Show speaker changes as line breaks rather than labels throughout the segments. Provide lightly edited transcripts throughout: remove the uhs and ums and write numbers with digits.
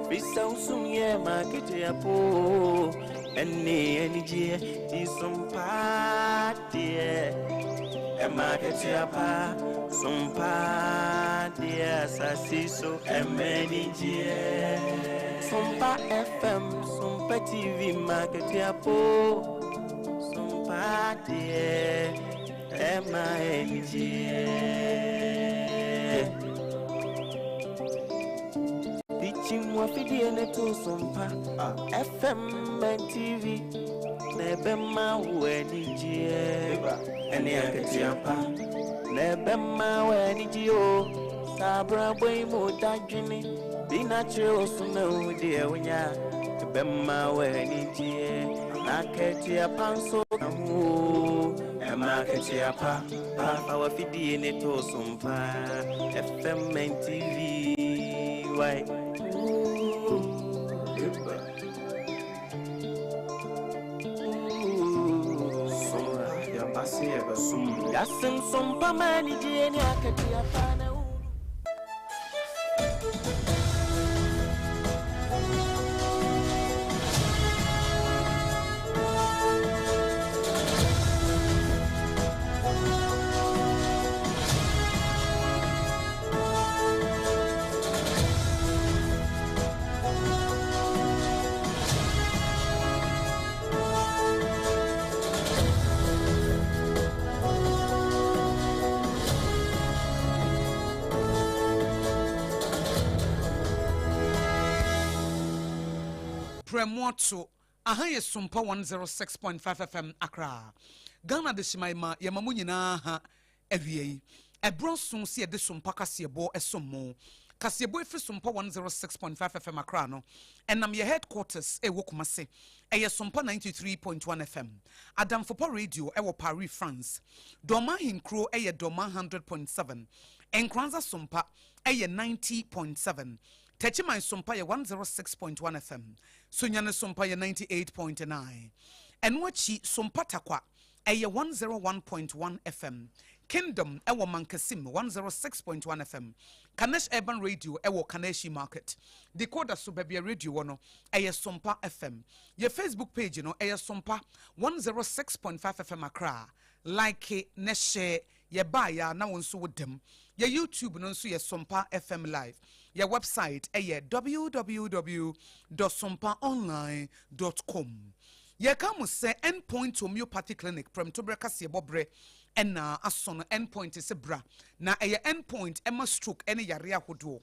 Firi sɛ wo som yɛ m'akatua po ɛne anigyeɛ ti som paa deɛ ɛma akatua pa som paa deɛ asase so ɛma anigyeɛ Sompa FM Sompa TV ma akatua po som paa deɛ ɛma anigyeɛ. Dichim wafidie ne to so mpa FM and TV na ɛbɛma wo anigyeɛ ɛne akatua pa na ɛbɛma wo anigyeɛ o saa abrabɔ yi mu dadwene bi na kyerɛ wo so na wo deɛ wonya ɛbɛma wo anigyeɛ na akatua pa nso ka ho o ɛma akatua pa pa fa wafidie ne to so mpa FM and TV why. Yasim sompa mani jieni akatua pa na
Prɛmoto, aha yɛ Sompa 106.5 FM Accra. Ghana Adehyeman ma yɛma mo nyinaa ha awiei. Ɛberɛ aso sɛ yɛde Sompa kaseɛbɔ som mo. Kaseɛbɔ ɛfiri Sompa 106.5 FM Accra no, ɛnam yɛ headquarters ɛwɔ Kumasi. Ɛyɛ Sompa 93.1 FM. Adamfopa Radio ɛwɔ Paris, France. Dɔma Ahenkuro ɛyɛ Dɔma 100.7. Nkoranza Sompa ɛyɛ 90.7. Techiman Sompa yɛ 106.1 FM. Sunyani Sompa yɛ 98.9. Ɛno akyi Sompa Tarkwa ɛyɛ 101.1 FM. Kingdom ɛwɔ Mankasim 106.1 FM. Kanesh Urban Radio ɛwɔ Kaneshi Market. Decoder so baabi a radio wɔ no ɛyɛ Sompa FM. Yɛ Facebook page no ɛyɛ Sompa 106.5 FM Accra. Like ne share yɛbaeɛ a na wo nso wo dam. Yɛ YouTube no nso yɛ Sompa FM Live. Yɛ website ɛyɛ www.sompaonline.com. Yɛka mo sɛ Endpoint Homeopathy Clinic prɛmtoberɛ kaseɛbɔ berɛ ɛna asɔ no Endpoint sɛ bra na ɛyɛ Endpoint ɛma stroke ɛne yareɛ ahodoɔ.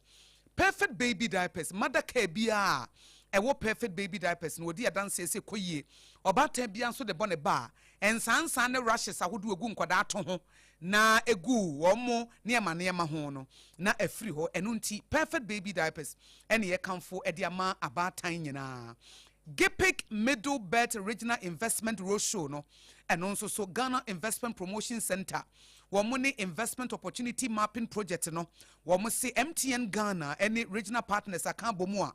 Perfect Baby Diapers, mother care biara a ɛwɔ Perfect Baby Diapers no wɔdi adanseɛ sɛ ɛkɔ yie. Ɔbaatan biara nso de bɔ ne ba a, nsansan ne rashes ahodoɔ egu nkwadaa to ho na egu wɔn mo nneɛma nneɛma ho no na afiri hɔ. Ɛno nti Perfect Baby Diapers ɛne yɛkamfo ɛde ama abaatan nyinaa. GIPIC Middle Belt Regional Investment Roadshow no ɛno nso so Ghana Investment Promotion Center wɔn ne Investment Opportunity Mapping Project no wɔn se MTN Ghana ɛne regional partners aka abɔ mu a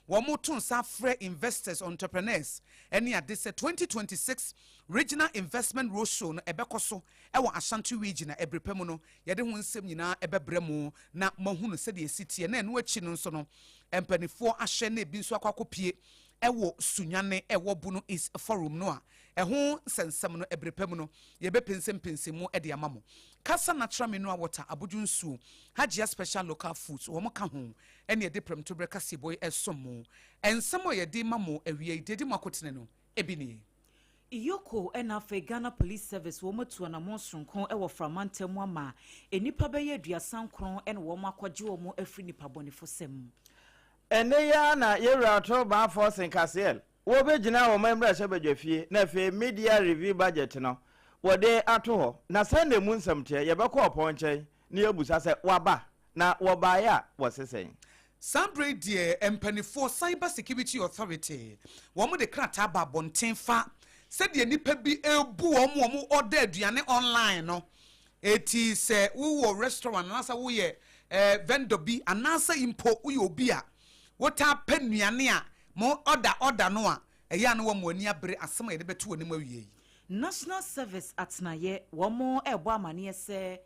wɔn to nsa afrɛ investors, entrepreneurs ɛne ade sɛ 2026 Regional Investment Roadshow no ɛbɛkɔ so ɛwɔ Ashanti Region a ɛbere pa mu no yɛde ho nsɛm nyinaa ɛbɛbrɛ mu na moahunu sɛdeɛ ɛsi teɛ na ɛno akyi no nso no mpanimfoɔ ahyɛ na ebi nso akɔ akɔpie ɛwɔ Sunyane ɛwɔ Bono East Forum no a ɛho nsɛnsɛm no ɛbere pa mu no yɛbɛpɛnsɛmpɛnsɛm mu ɛde ama mo. Kasa Natural Mineral Water abodwo nsuo Hajia Special Local Foods wɔn ka ho ɛne yɛde prɛmtoberɛ kaseɛbɔ yi ɛsom mo. Nsɛm a yɛde ma mo awia yi deɛ di mo akotene no ebi nie.
EOCO ɛna afei Ghana Police Service wɔn atu anammɔn soronko ɛwɔ Framantam mu ama nnipa bɛyɛ 39 ɛna wɔn akɔgye wɔn afiri nipa bɔnefo sɛm.
Ɛnɛ yi ara na yɛwura Ato Baafo Sinkasiel wɔbɛgyina wɔn mmarahyɛ badwa fie na afei mid-year review budget no wɔde ato hɔ na sɛn na emu nsɛm teɛ yɛbɛkɔ ɔpɔn nkyɛn na yɛbusa sɛ waba na wɔbaeɛ a wɔsesɛn.
Saa bere deɛ mpanimfoɔ Cyber Security Authority wɔn de krataa ba abɔnten fa sɛdeɛ nipa bi ebu wɔn wɔn ɔda aduane online no eti sɛ wowɔ restaurant anaasɛ woyɛ vendor bi anaasɛ mpo woyɛ obi a wotaa pɛ nnuane a mo ɔda ɔda no a ɛyɛ a no wɔ mo ani abere asɛm a yɛde bɛto wɔ anim awie yi.
National Service atenaeɛ wɔn ɛrebɔ amanneɛ sɛ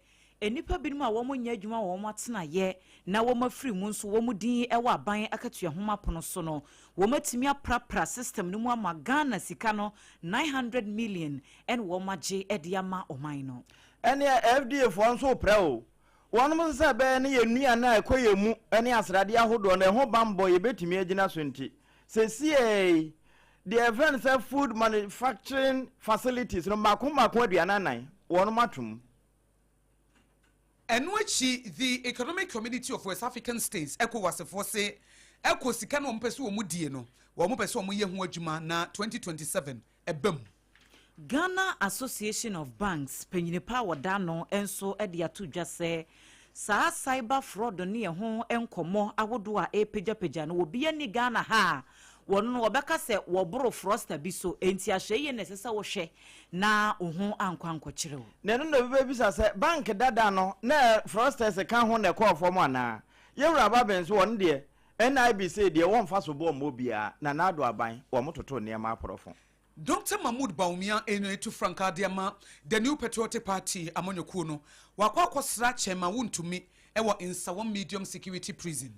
Nnipa binom a wɔnyɛ adwuma wɔ wɔn atenaeɛ na wɔafiri mu nso wɔn din wɔ aban akatua nhoma pono so no, wɔatumi aprapra system no mu ama Ghana sika no 900 million na wɔagye de ama ɔman no.
Ɛneɛ FDA foɔ nso reprɛ o. Wɔnom nso sɛ ɛbɛyɛ ne yɛn nnuane a ɛkɔ yɛn mu ne asradeɛ ahodoɔ no ɛho banbɔ yɛbɛtumi agyina so nti, sesiei deɛ yɛfrɛ no sɛ food manufacturing facilities no mmaako mmaako 44 wɔnom atom.
Ɛno akyi, The Economic Community of West African States, ECOWAS, foɔ se ɛkɔ sika no a wɔpɛ sɛ wɔn die no, wɔn pɛ sɛ wɔn yɛ ho adwuma na 2027 ɛba mu.
Ghana Association of Banks panyini pa a wɔda ano nso de ato dwa sɛ saa cyber fraud ne ɛho nkɔmmɔ ahodoɔ a ɛrepagyapagya no, obiara nni Ghana ha a wɔno no wɔbɛka sɛ wɔboro fraudster bi so, enti ahwɛyie na ɛsɛ sɛ wohwɛ na wo ho ankɔ ankɔkyere wo.
Na ɛno na obi bɛbisa sɛ, bank dada no na fraudsters ka ho na ɛkɔɔ fam anaa? Yɛwura Baben nso ɔno deɛ NIB sei deɛ wɔmfa soboɔ mmɔ obiara, Nana Addo aban wɔtoto nneɛma aporɔfo.
Dɔkta Mahmood Bawumia na atu frankaa de ama The New Patriotic Party amanyɔkuo no. Wakɔ akɔsra Chairman Wontumi wɔ Nsawam Medium Security Prison.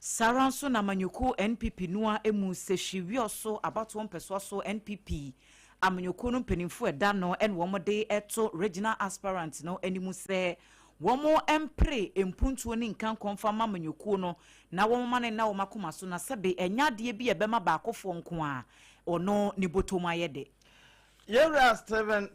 Saa ara nso na amanyɔkuo NPP no ara mu Sehwi Wiawso abatoɔ mpɛsoa so NPP amanyɔkuo no mpanimfoɔ ɛda no na wɔde to regional aspirant no anim sɛ wɔmpere mpuntuo ne nkankɔ mfa mma amanyɔkuo no na wɔmma no nna wɔn akoma so na sɛbe ɛnyɛ adeɛ bi a ɛbɛma baakofoɔ nko ara ɔno ne bɔtɔ mu ayɛ dɛ.
Yɛwura Stephen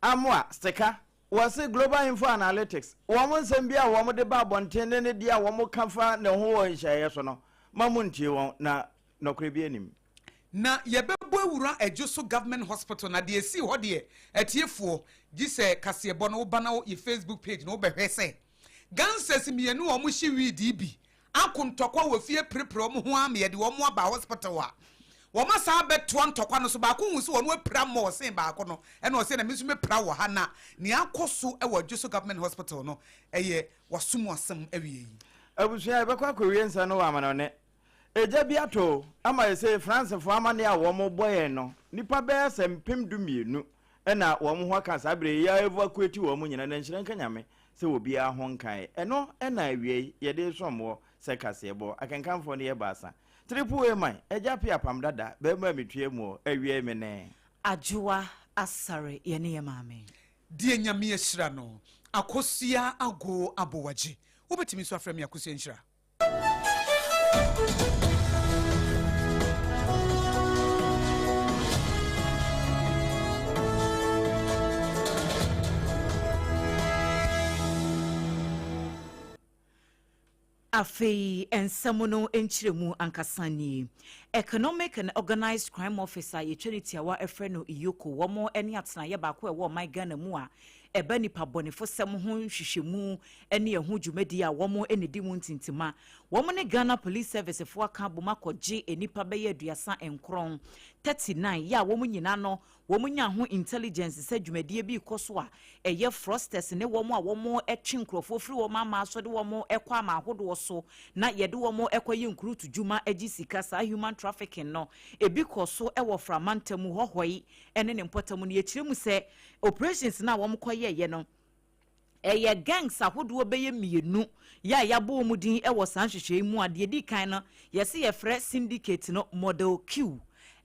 Amoah Sika, wɔse Global Info Analytics, wɔn nsɛm bi a wɔn de ba abɔnten ne ne deɛ a wɔn ka fa ne ho wɔ nhyiaeɛ so no, ma mo ntie wɔn, na nɔkorɛ biara nnim.
Na yɛbɛbɔ awura Adwo-so Government Hospital na deɛ ɛsii hɔ deɛ atiefoɔ gye sɛ kaseɛbɔ no woba na yɛ Facebook page no wobɛhwɛ sɛ gangsers mmienu a wɔhye weed yi bi ako ntɔkwa wɔ fie pirepire wɔn ho ara ma yɛde wɔn aba hospital a wɔn asan abɛtoa ntɔkwa no so baako hu sɛ wɔn apira mmɔɔ sen baako no ɛna ɔsɛ na me nso mɛpira wɔ ha na nea akɔ so wɔ Adwo-so Government Hospital no ɛyɛ wasom asɛm awie yi.
Abusua yɛbɛkɔ akɔwie nsa no wɔ amanɔne. Egya bi atɔ o, ama seesei Fransefoɔ amanneɛ a wɔbɔ yɛn no, nnipa bɛyɛ sɛ 12,000 na wɔn ho aka saa berɛ yi, yɛ evacuate wɔn nyinaa, na nhyira nka Nyame sɛ obiara ho nkae. Ɛno na awiei yɛde resom woɔ sɛ kaseɛbɔ. Akenkanfoɔ no yɛ baasa. Triple A man, Agya Appiah Apam Dada, barima a metua mu o, awiei me ne.
Adwoa Asare yɛne yɛ maame.
Deɛ Nyame ahyira no, Akosua Agoo Abowagye. Wobɛtumi nso afrɛ me Akosua Nhyira.
Afei nsɛm no nkyerɛmu ankasa nie. Economic and Organised Crime Office a yɛtwa ne tiawa frɛ no EOCO, wɔn ne atenaeɛ baako a ɛwɔ ɔman Ghana mu a ɛba nnipa bɔnefosɛm ho nhwehwɛmu ne ɛho dwumadi a wɔn na ɛdi mu ntintima. Wɔn ne Ghana Police Service foɔ aka abom akɔgye nnipa bɛyɛ 39, 39, yɛ a wɔn nyinaa no wɔn nyaa ho intelligence sɛ dwumadie bi rekɔ so a ɛyɛ fraudsters ne wɔn a wɔtwe nkurɔfoɔ firi wɔn aman so de wɔn kɔ aman ahodoɔ so na yɛde wɔn kɔyɛ nkurutu dwuma gye sika saa human trafficking no ebi kɔ so wɔ Frama ntam Hɔhɔi ne ne mpɔtam no yɛkyerɛ mu sɛ Operations no a wɔkɔyɛeɛ no, ɛyɛ gangs ahodoɔ bɛyɛ mmienu yɛ a yɛabɔ wɔn din wɔ saa nhwehwɛɛ yi mu a deɛ ɛdi kan no yɛse yɛfrɛ syndicate no Model Q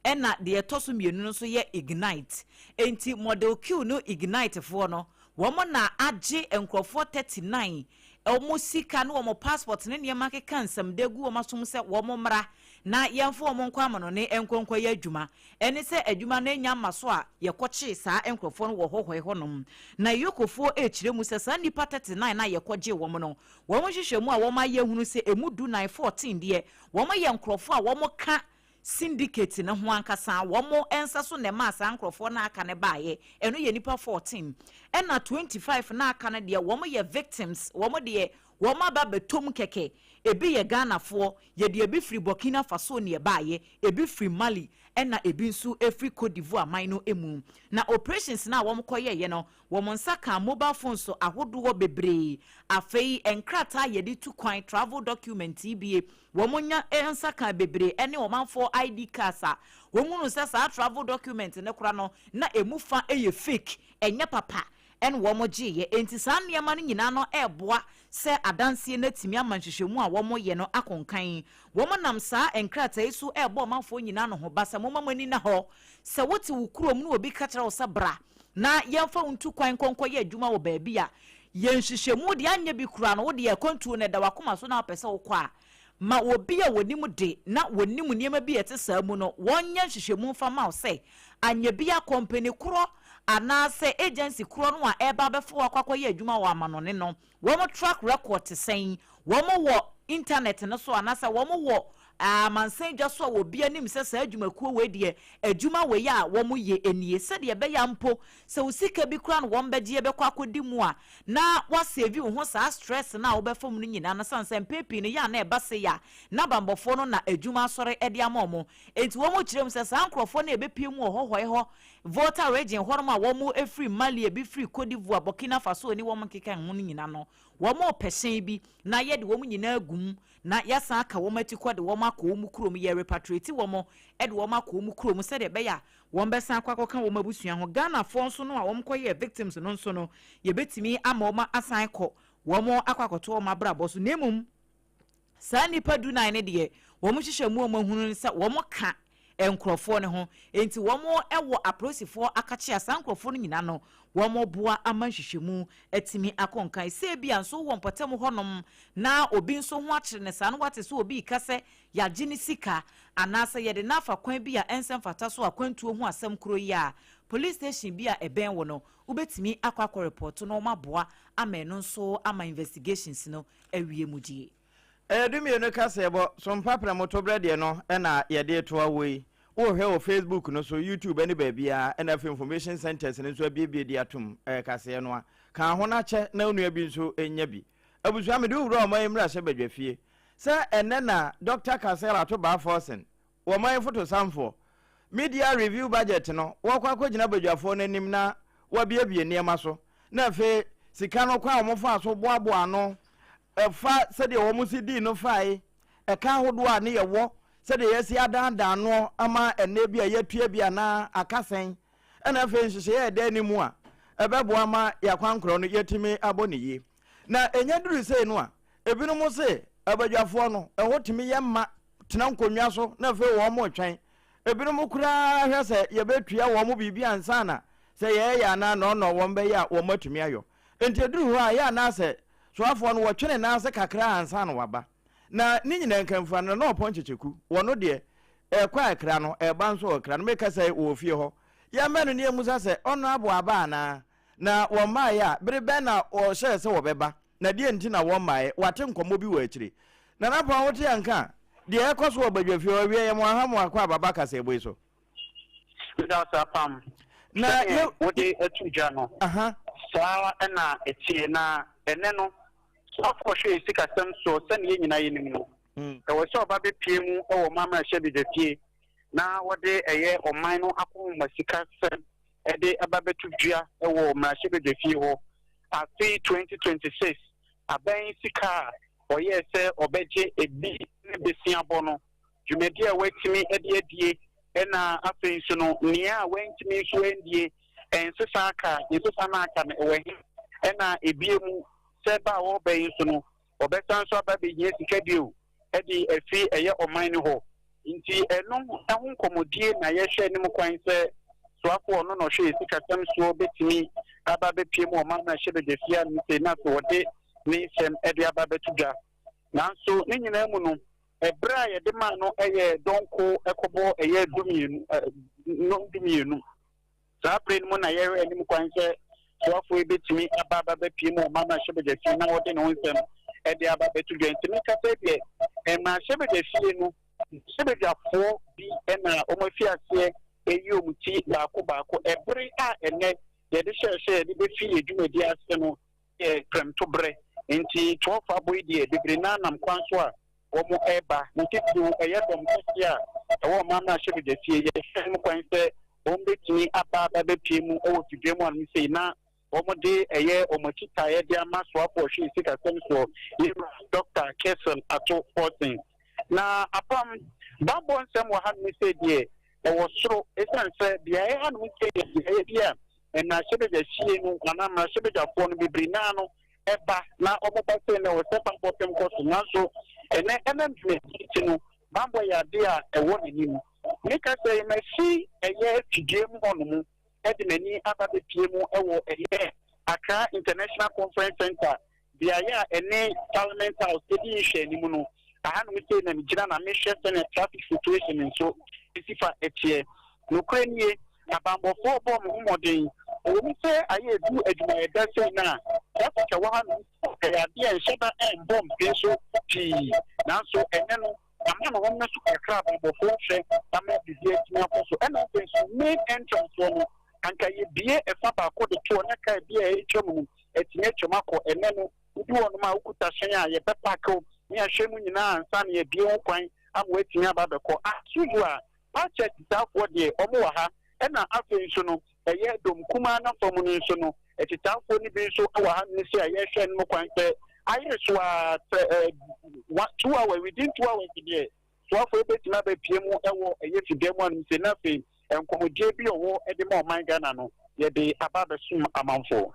ɛna deɛ ɛtɔ so mmienu no nso yɛ Ignite. Enti Model Q ne Ignite foɔ no wɔn na agye nkurɔfoɔ 39 wɔn sika ne wɔn passport ne nneɛma keka nsɛm de agu wɔn asom sɛ wɔn mmra na yɛmfa wɔn nkɔ amanɔne nkɔ nkɔyɛ adwuma. Ɛne sɛ adwuma no anya mma so a yɛkɔkyee saa nkurɔfoɔ no wɔ hɔhɔe hɔnom. Na Yokofoɔ rekyerɛ mu sɛ saa nnipa 39 no a yɛkɔgyee wɔn no, wɔn nhwehwɛmu a wɔayɛ hunu sɛ ɛmu dunan, 14, deɛ, wɔyɛ nkurɔfoɔ a wɔka syndicate no ho ankasa, wɔn nsa so na ɛmaa saa nkurɔfoɔ no a aka no baeɛ, ɛno yɛ nnipa 14. Ɛna 25 no a aka no deɛ, wɔyɛ victims, wɔn deɛ wɔn aba abɛtɔ mu kɛkɛ, ebi yɛ Ghanafoɔ, yɛde ebi firi Burkina Faso na ɛbaeɛ, ebi firi Mali, ɛna ebi nso firi Cote d'Ivoire man no mu. Na operations no a wɔkɔyɛeɛ no, wɔn nsa kaa mobile phones ahodoɔ bebree, afei nkrataa a yɛde tu kwan, travel document yi bi, wɔn nya nsa kaa bebree ɛne ɔmanfoɔ ID cards a wɔhunuu sɛ saa travel document no koraa no, na ɛmu fa yɛ fake, ɛnyɛ papa. ɛna wɔn gyeeɛ. Enti saa nneɛma no nyinaa no ɛreboa sɛ adanseɛ no atumi ama nhwehwɛmu a wɔyɛ no akonkan. Wɔnam saa nkrataa yi so rebɔ ɔmanfoɔ nyinaa no ho ba sɛ momma mo ani nna hɔ. Sɛ wote wo kurom na obi ka kyerɛ wo sɛ bra na yɛmfa wo ntu kwan nkɔ nkɔyɛ adwuma wɔ baabi a, yɛ nhwehwɛmu deɛ anyɛ bi koraa no wo deɛ akwantuo no ɛda w'akoma so na wopɛ sɛ wokɔ a, ma obi a wɔnim de na wɔnim nneɛma bi a ɛte saa mu no wɔnyɛ nhwehwɛmu mfa mma wo sɛ anyɛ bi a kɔmpani korɔ anaasɛ agency korɔ no a ɛreba abɛfa wo akɔ akɔyɛ adwuma wɔ amanɔne no Wɔn track record te sɛn? Wɔn wɔ internet no so anaasɛ wɔn wɔ amansan dwa so a obiara nim sɛ saa adwumakuo wei deɛ adwuma wei a wɔn yɛ nie? Sɛdeɛ ɛbɛyɛ a mpo sɛ wo sika bi koraa na wɔn bɛgyeɛ bɛkɔ akɔdi mu a na wa save wo ho saa stress no a wobɛfa mu no nyinaa no sane sɛ mpɛn pii no yɛ a na ɛba sei a na banbɔfoɔ no na adwuma asɔre de ama wɔn. Enti wɔn kyerɛ mu sɛ saa nkorɔfoɔ no a ɛbɛpue mu wɔ hɔhɔɛ hɔ Volta Region hɔnom a wɔn firi Mali, ebi firi Cote d'Ivoire, Burkina Faso ne wɔn nkeka ho no nyina no, wɔn repɛ hyɛn bi na yɛde wɔn nyinaa agu mu na yɛasan aka wɔn atikɔ de wɔn akɔ wɔn kurom, yɛ repatriate wɔn de wɔn akɔ wɔn kurom sɛdeɛ ɛbɛyɛ a wɔn bɛsan akɔ akɔka wɔn abusua ho. Ghanafoɔ nso no a wɔn kɔyɛɛ victims no nso no, yɛbɛtumi ama wɔn asan kɔ wɔn akɔ akɔto wɔn abrabɔ so na mmom Saa nnipa dunan no deɛ, wɔn nhwehwɛmu a wɔahunu ne sɛ wɔka nkurɔfoɔ no ho, enti wɔwɔ apolisifoɔ akakye a saa nkurɔfoɔ no nyinaa no, wɔboa ama nhwehwɛmu atumi akɔ nkan. Sɛ ebia nso wowɔ mpɔtam hɔnom na obi nso ho akyere no saa na woate sɛ obi reka sɛ yɛagye ne sika anaasɛ yɛde no afa kwan bi a ɛnsɛ mfata so akwantuo ho asɛm korɔ yi a, police station bi a ɛbɛn wo no, wobɛtumi akɔ akɔrepɔto na wɔaboa ama ɛno nso ama investigations no awie mu die.
Ɛyɛ dumienu kaseɛbɔ so mpaprɛ motoberɛ deɛ no na yɛde retoa wo yi. Wohwɛ wɔ Facebook no so, YouTube ne baabiara, ɛna afei information centers no nso abiebie de atom ɛyɛ kaseɛ no a. Ka ho na kyɛ na wo nua bi nso nya bi. Abusua mede wo wura ɔman yi mmarahyɛ badwafie sɛ ɛnnɛ na Dɔkta Cassiel Ato Baah Forson wɔ ɔman fotosanfoɔ, Media Review Budget no, wɔrekɔ akɔgyina badwafoɔ no anim na wɔabiebie nneɛma so, na afei sika no kwan a wɔfaa so boaboa ano, ɛfa sɛdeɛ wɔn si dii no fae, ɛka ahodoɔ a ne yɛwɔ, sɛdeɛ yɛasi adaadaa noɔ ama ɛnnɛ bi a yɛatua bi anaa aka sɛn, ɛna afei nhyehyɛeɛ a ɛda anim a ɛbɛboa ma yɛakwankorɔ no yɛatumi abɔ no yie. Na ɛnya duru sei no a, ebinom se abadwafoɔ no, ɛhɔ tumi yɛ ma tena nkonnwa so na afei wɔn retwɛn. Ebinom koraa hwɛ sɛ yɛbɛtua wɔn biribi ansa na sɛ yɛyɛ anaa nɔɔnɔɔ wɔn bɛyɛ a wɔn atumi ayɔ. Enti ɛduru hɔ a, ɛyɛ a na sɛ soafoɔ no wɔtwe ne nan ase kakra ansa na waba. Na ne nyinaa nkamfua no, na ɔpɔn kyekyeku. Wɔno deɛ, ɛrekɔ a ɛkra no, ɛreba nso a ɔkra no. Mekasa yi, ɔwɔ fie hɔ. Yɛmmɛn no na yɛmmisa sɛ, Honourable aba anaa? Na wɔmmaeɛ a, bere bɛn na wɔhyɛɛ sɛ wɔbɛba, na deɛn nti na wɔmmaeɛ? Wɔate nkɔmmɔ bi wɔ akyire. Nana Pɔn, wote yɛn nka a? Deɛ ɛrekɔ so wɔ badwafie hɔ, awiɛ, yɛma wo aha ma wakɔ aba ba kaseɛbɔ yi so.
Meda wo ase Apam.
Na
Sɛdeɛ
yɛ.
wode ato dwa no,
Aha.
saa ara na ɛteɛ. Na ɛnnɛ no, soafoɔ hwɛ yɛn sikasɛm soɔ sɛdeɛ yɛn nyinaa yɛnim no. Ɛwɔ sɛ ɔba bɛpue mu wɔ ɔman mmarahyɛbadwafie na wɔde ɛyɛ ɔman no akɔnhoma sikasɛm de aba bɛto dwa wɔ mmarahyɛbadwafie hɔ afe 2026 abɛn sika a ɔyɛɛ sɛ ɔbɛgye ebi ne besiabɔ no dwumadi a watumi de adie ɛna afei nso no nea a wantumi nso andie nsesa aka nsesa no aka no ɛwɔ he ɛna ebie mu sɛ ba a wɔreba yi nso no ɔbɛsan nso aba bɛhia sika bio de afi ɛyɛ ɔman no hɔ. Nti ɛno ho nkɔmmɔdie na yɛhwɛ anim kwan sɛ soafoɔ ɔno na ɔhwɛ yɛ sikasɛm soɔ bɛtumi aba abɛpue mu ɔman mmarahyɛbadwafie ano sei na afei ɔde ne nsɛm de aba abɛto dwa. Nanso ne nyinaa mu no, ɛberɛ a yɛde maa no yɛ dɔnko kɔbɔ ɛyɛ dumienu, nnɔn dumienu. Saa bere no mu na yɛhwɛ anim kwan sɛ soafoɔ yi bɛtumi aba aba bɛpie mu wɔ ɔman mmarahyɛbadwafie na wɔde ne ho nsɛm de aba bɛto dwa. Nti meka sɛ deɛ mmarahyɛbadwafie no mmarahyɛbadwafoɔ bi na wɔafi aseɛ ɛyi wɔn ti baako baako ɛbere a ɛnɛ yɛde hyɛɛ sɛ yɛde bɛfi yɛn dwumadi ase no yɛ prɛmtoberɛ. Nti toɔfo abɔ yi deɛ bebree no ara nam kwan so a wɔreba, ne titiriw ɛyɛ dɔm kɛse a ɛwɔ ɔman mmarahyɛbadwafie. Yɛhwɛ no kwan sɛ wɔbetumi aba abɛpue mu wɔ fidua mu anom sei na wɔde ɛyɛ wɔn akyitaeɛ de ama soafoɔ ɔhwɛ sikasɛm soɔ, Yɛwura Dɔkta Cassiel Ato Forson. Na apam bammɔ nsɛm wɔ hanom sei deɛ ɛwɔ soro esiane sɛ beaeɛ hanom sei yɛ beaeɛ bi a. Mmarahyɛbadwa fie no anaa mmarahyɛbadwafoɔ no bebree naa no ɛba na wɔba sɛ na ɛwɔ sɛ bammɔ pem kɔ so. Nanso ɛnɛ ɛnam dwumadie nti no, bammɔ yɛ adeɛ a ɛwɔ n'anim. Meka sɛ mafi ɛyɛ fidua mu hɔnom de m'ani aba bɛpie mu wɔ ɛyɛ Accra International Conference Center, beaeɛ a ɛne Parliament House di nhwɛanim no. Ahanom sei na megyina na mehwɛ sɛnea traffic situation nso si fa teɛ. Nokorɛ nie, abanbɔfoɔ rebɔ wɔn ho mmɔden. Ɛwɔ mu sɛ ayɛ ɛdu adwumayɛda sei no a, traffic a ɛwɔ hanom ɛyɛ adeɛ a ɛnhyɛ da ɛmbɔ mpee so pii, nanso ɛnnɛ no, ama ne ho no so kakra abanbɔfoɔ nhwɛ ama biribi atumi akɔ so. Ɛna afei nso main entrance hɔ no, anka yɛbue ɛfa baako de toɔ na kaa bi a ɛretwa mu no atumi atwam akɔ. Ɛnnɛ no, wodu hɔnom a wokuta hyɛn a yɛbɛpaake wo ne ahwɛ mu nyinaa ansa na yɛabue ho kwan ama woatumi aba abɛkɔ. Asuzu a Pakyɛ akyitaafoɔ deɛ wɔn wɔ ha, ɛna afei nso no ɛyɛ dɔm kumaa no afa mu no nso no akyitaafoɔ no bi nso wɔ ha nom sei a yɛrehwɛ no kwan sɛ ayere so ara sɛ ɛɛ 2 hours, within 2 hours deɛ soafoɔ bɛtumi abɛpie mu ɛwɔ ɛyɛ fidua mu anom sei, na afei nkɔmmɔdie bi ɔwɔ de ma ɔman Ghana no yɛde aba abɛsom amanfoɔ.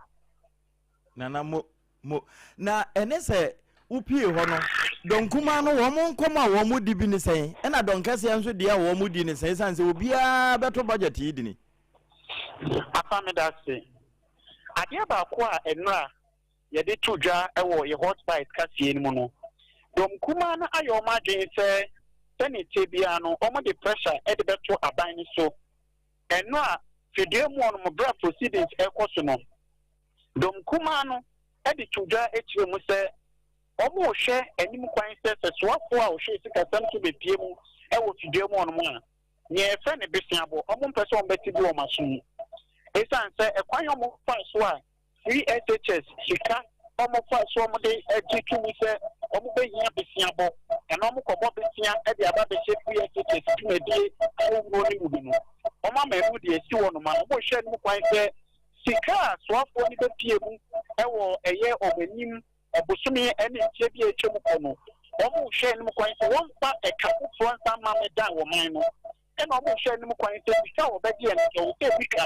Nana mo mo na ɛne sɛ wopie hɔ no, dɔn kumaa no wɔn nkɔmɔ a wɔn di bi ne sɛn, ɛna dɔn kɛseɛ nso deɛ a wɔn di ne sɛn, ɛsiane sɛ obiara bɛto budget yi dini?
Afa, meda ase. Adeɛ baako a nnora yɛde to dwa wɔ yɛ Hot Bite kaseɛ no mu no, dɔm kumaa no ayɛ wɔn adwene sɛ sɛnea ɛteɛ biara no wɔde pressure de bɛto aban no so. Ɛno a fidua mu ɔnom berɛ a proceedings ɛrekɔ so no, dɔm kumaa no de to dwa kyerɛ mu sɛ wɔrehwɛ anim kwan sɛ soafoɔ a ɔhwɛ sikasɛm so bɛpie mu wɔ fidua mu ɔnom a, nea yɛfrɛ no beseabɔ, wɔmpɛ sɛ wɔbɛte bi wɔn aso mu. Ɛsiane sɛ ɛkwan a wɔfaa so a free SHS sika wɔfaa so wɔde gye to mu sɛ wɔbɛhia beseabɔ anaa wɔkɔbɔ besea de aba bɛhyɛ free SHS dwumadie ahodoɔ no mu bi no, wɔn ama ɛmu deɛ esi hɔ nom a wɔrehwɛ anim kwan sɛ sika a soafoɔ no bɛpie mu wɔ ɛyɛ wɔn anim ɔbosome ne mfeɛ bi a atwa mu kɔ no, wɔrehwɛ anim kwan sɛ wɔmfa ɛka foforɔ nsa mma mmɛdan wɔn man no, ɛna wɔrehwɛ anim kwan sɛ sika a wɔbɛgye no sɛ wɔsɛ bi ka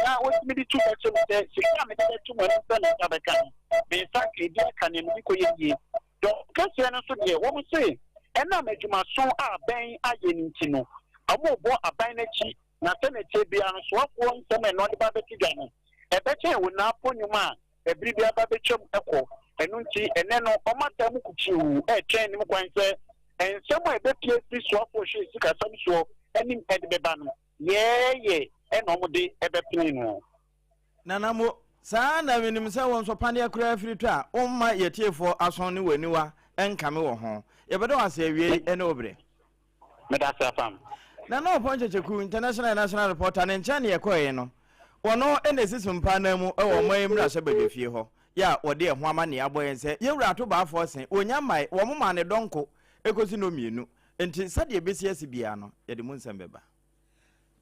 na wɔtumi de tu bɛkyɛ mu sɛ sika a mede bɛto mu anim sɛ me nsa bɛka no, me nsa ka ebi aka nea mede kɔyɛ yie. Dɔm kɛseɛ no nso deɛ, wɔn se ɛnam adwumaso a abɛn ayɛ no nti no, wɔrebɔ aban no akyi, na sɛnea ɛteɛ biara no, soafoɔ nsɛm a ɛno de ba bɛto dwa no, ɛbɛkyɛn wɔn apɔ nnwuma a ɛbere bi aba bɛtwam kɔ. Ɛno nti, ɛnɛ no, wɔataa mu kutuu retwɛn anim kwan sɛ nsɛm a ɛbɛpue afiri soafoɔ hwɛ sikasɛm soɔ anim de bɛba no, yɛɛyɛ ɛna wɔde bɛpene no.
Nana mo, saa na menim sɛ wo nso paneɛ koraa firi tɔ a, womma yɛtiefoɔ aso ne w'aniwa nkame wɔ ho. Yɛbɛda wo ase awiei ne wo berɛ.
Meda ase, Afam.
Nana Ɔpɔn Kyekyeku, International and National Reporter, ne nkyɛn na yɛkɔeɛ no. Wɔno na ɛsi Sompa anan mu wɔ ɔman yi mmarahyɛbadwafie hɔ, yɛ a wɔde ɛho amanneɛ abɔ yɛn sɛ yɛn wura Ato Baafoɔ se wɔnnya mmae, wɔmomaa ne dɔnko kɔsi nnɔmmienu. Enti sɛdeɛ ɛbɛsi asi biara no, yɛde mu nsɛm bɛba.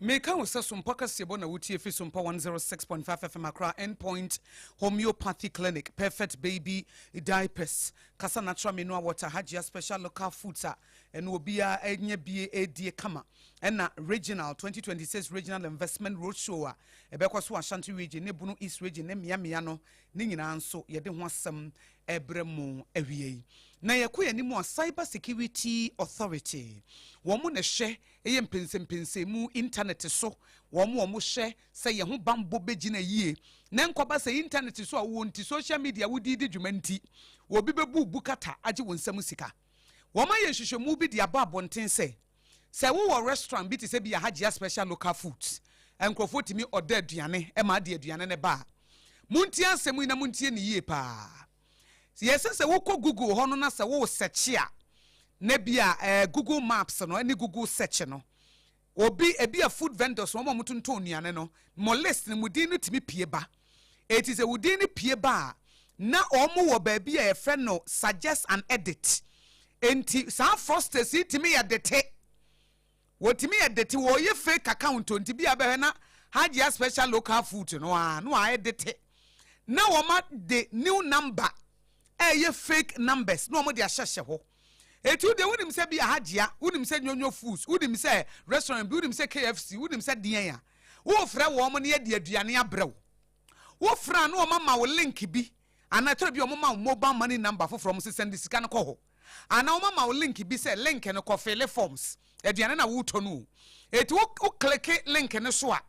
Meka wo sɛ Sompa kaseɛbɔ na wotie fi Sompa 106.5 FM Accra Endpoint Homeopathy Clinic, Perfect Baby Diapers, Kasa Natural Mineral Water, Hajia Special Local Foods a ɛno obiara anya bie ɛredie kama, ɛna Regional 2026 Regional Investment Roadshow a ɛbɛkɔ so Ashanti Region ne Bono East Region ne mmeammea no ne nyinaa nso yɛde ho asɛm ɛbrɛ mo awie yi. Na yɛkɔ yɛn anim a, Cyber Security Authority, wɔn na ɛhwɛ ɛyɛ mpɛnsɛmpɛnsɛmu internet so, wɔn hyɛ sɛ yɛn ho bambɔ bɛgyina yie na nkɔba sɛ internet so a wowɔ nti, social media wodi di dwuma nti, obi bɛbu bu kata agye wɔn nsam sika. Wɔn ayɛ nhwehwɛmu bi de aba abɔnten sɛ wowɔ restaurant bi te sɛ bi Ahagyia Special Local Foods, nkurɔfoɔ tumi ɔda aduane ma ade aduane ne ba a, montie asɛm yi na montie ne yie paa. Yɛsɛ sɛ wokɔ Google hɔ no na sɛ wo search a, na bi a Google Maps no ne Google search no, obi ebi a food vendors, wɔn a wɔtontɔn nnuane no, mo list no, mo din no tumi pie ba. Eti sɛ wo din no pie ba a, na wɔn wɔ baabi a yɛfrɛ no suggest and edit. Enti saa fraudsters yi tumi yɛ dete, wɔtumi yɛ dete, wɔyɛ fake account o. Nti bi a bɛhwɛ na Hajia Special Local Food no a na wɔayɛ dete na wɔn de new number ɛyɛ fake numbers na wɔn de ahyehyɛ hɔ. Eti wo deɛ wonim sɛ bi a Hajia, wonim sɛ Nyonyo Foods, wonim sɛ restaurant bi, wonim sɛ KFC, wonim sɛ deɛn a wofrɛ wɔn no yɛde aduane abrɛ wo. Wofrɛ a, na wɔn ama wo link bi, anaa ɛtɔrɔ bi a wɔn ma wo mobile money number foforɔ, wɔn sɛ send sika no kɔ hɔ, anaa wɔn ama wo link bi sɛ link no kɔ fill forms, aduane na wotɔ no o. Eti wo click link no so a,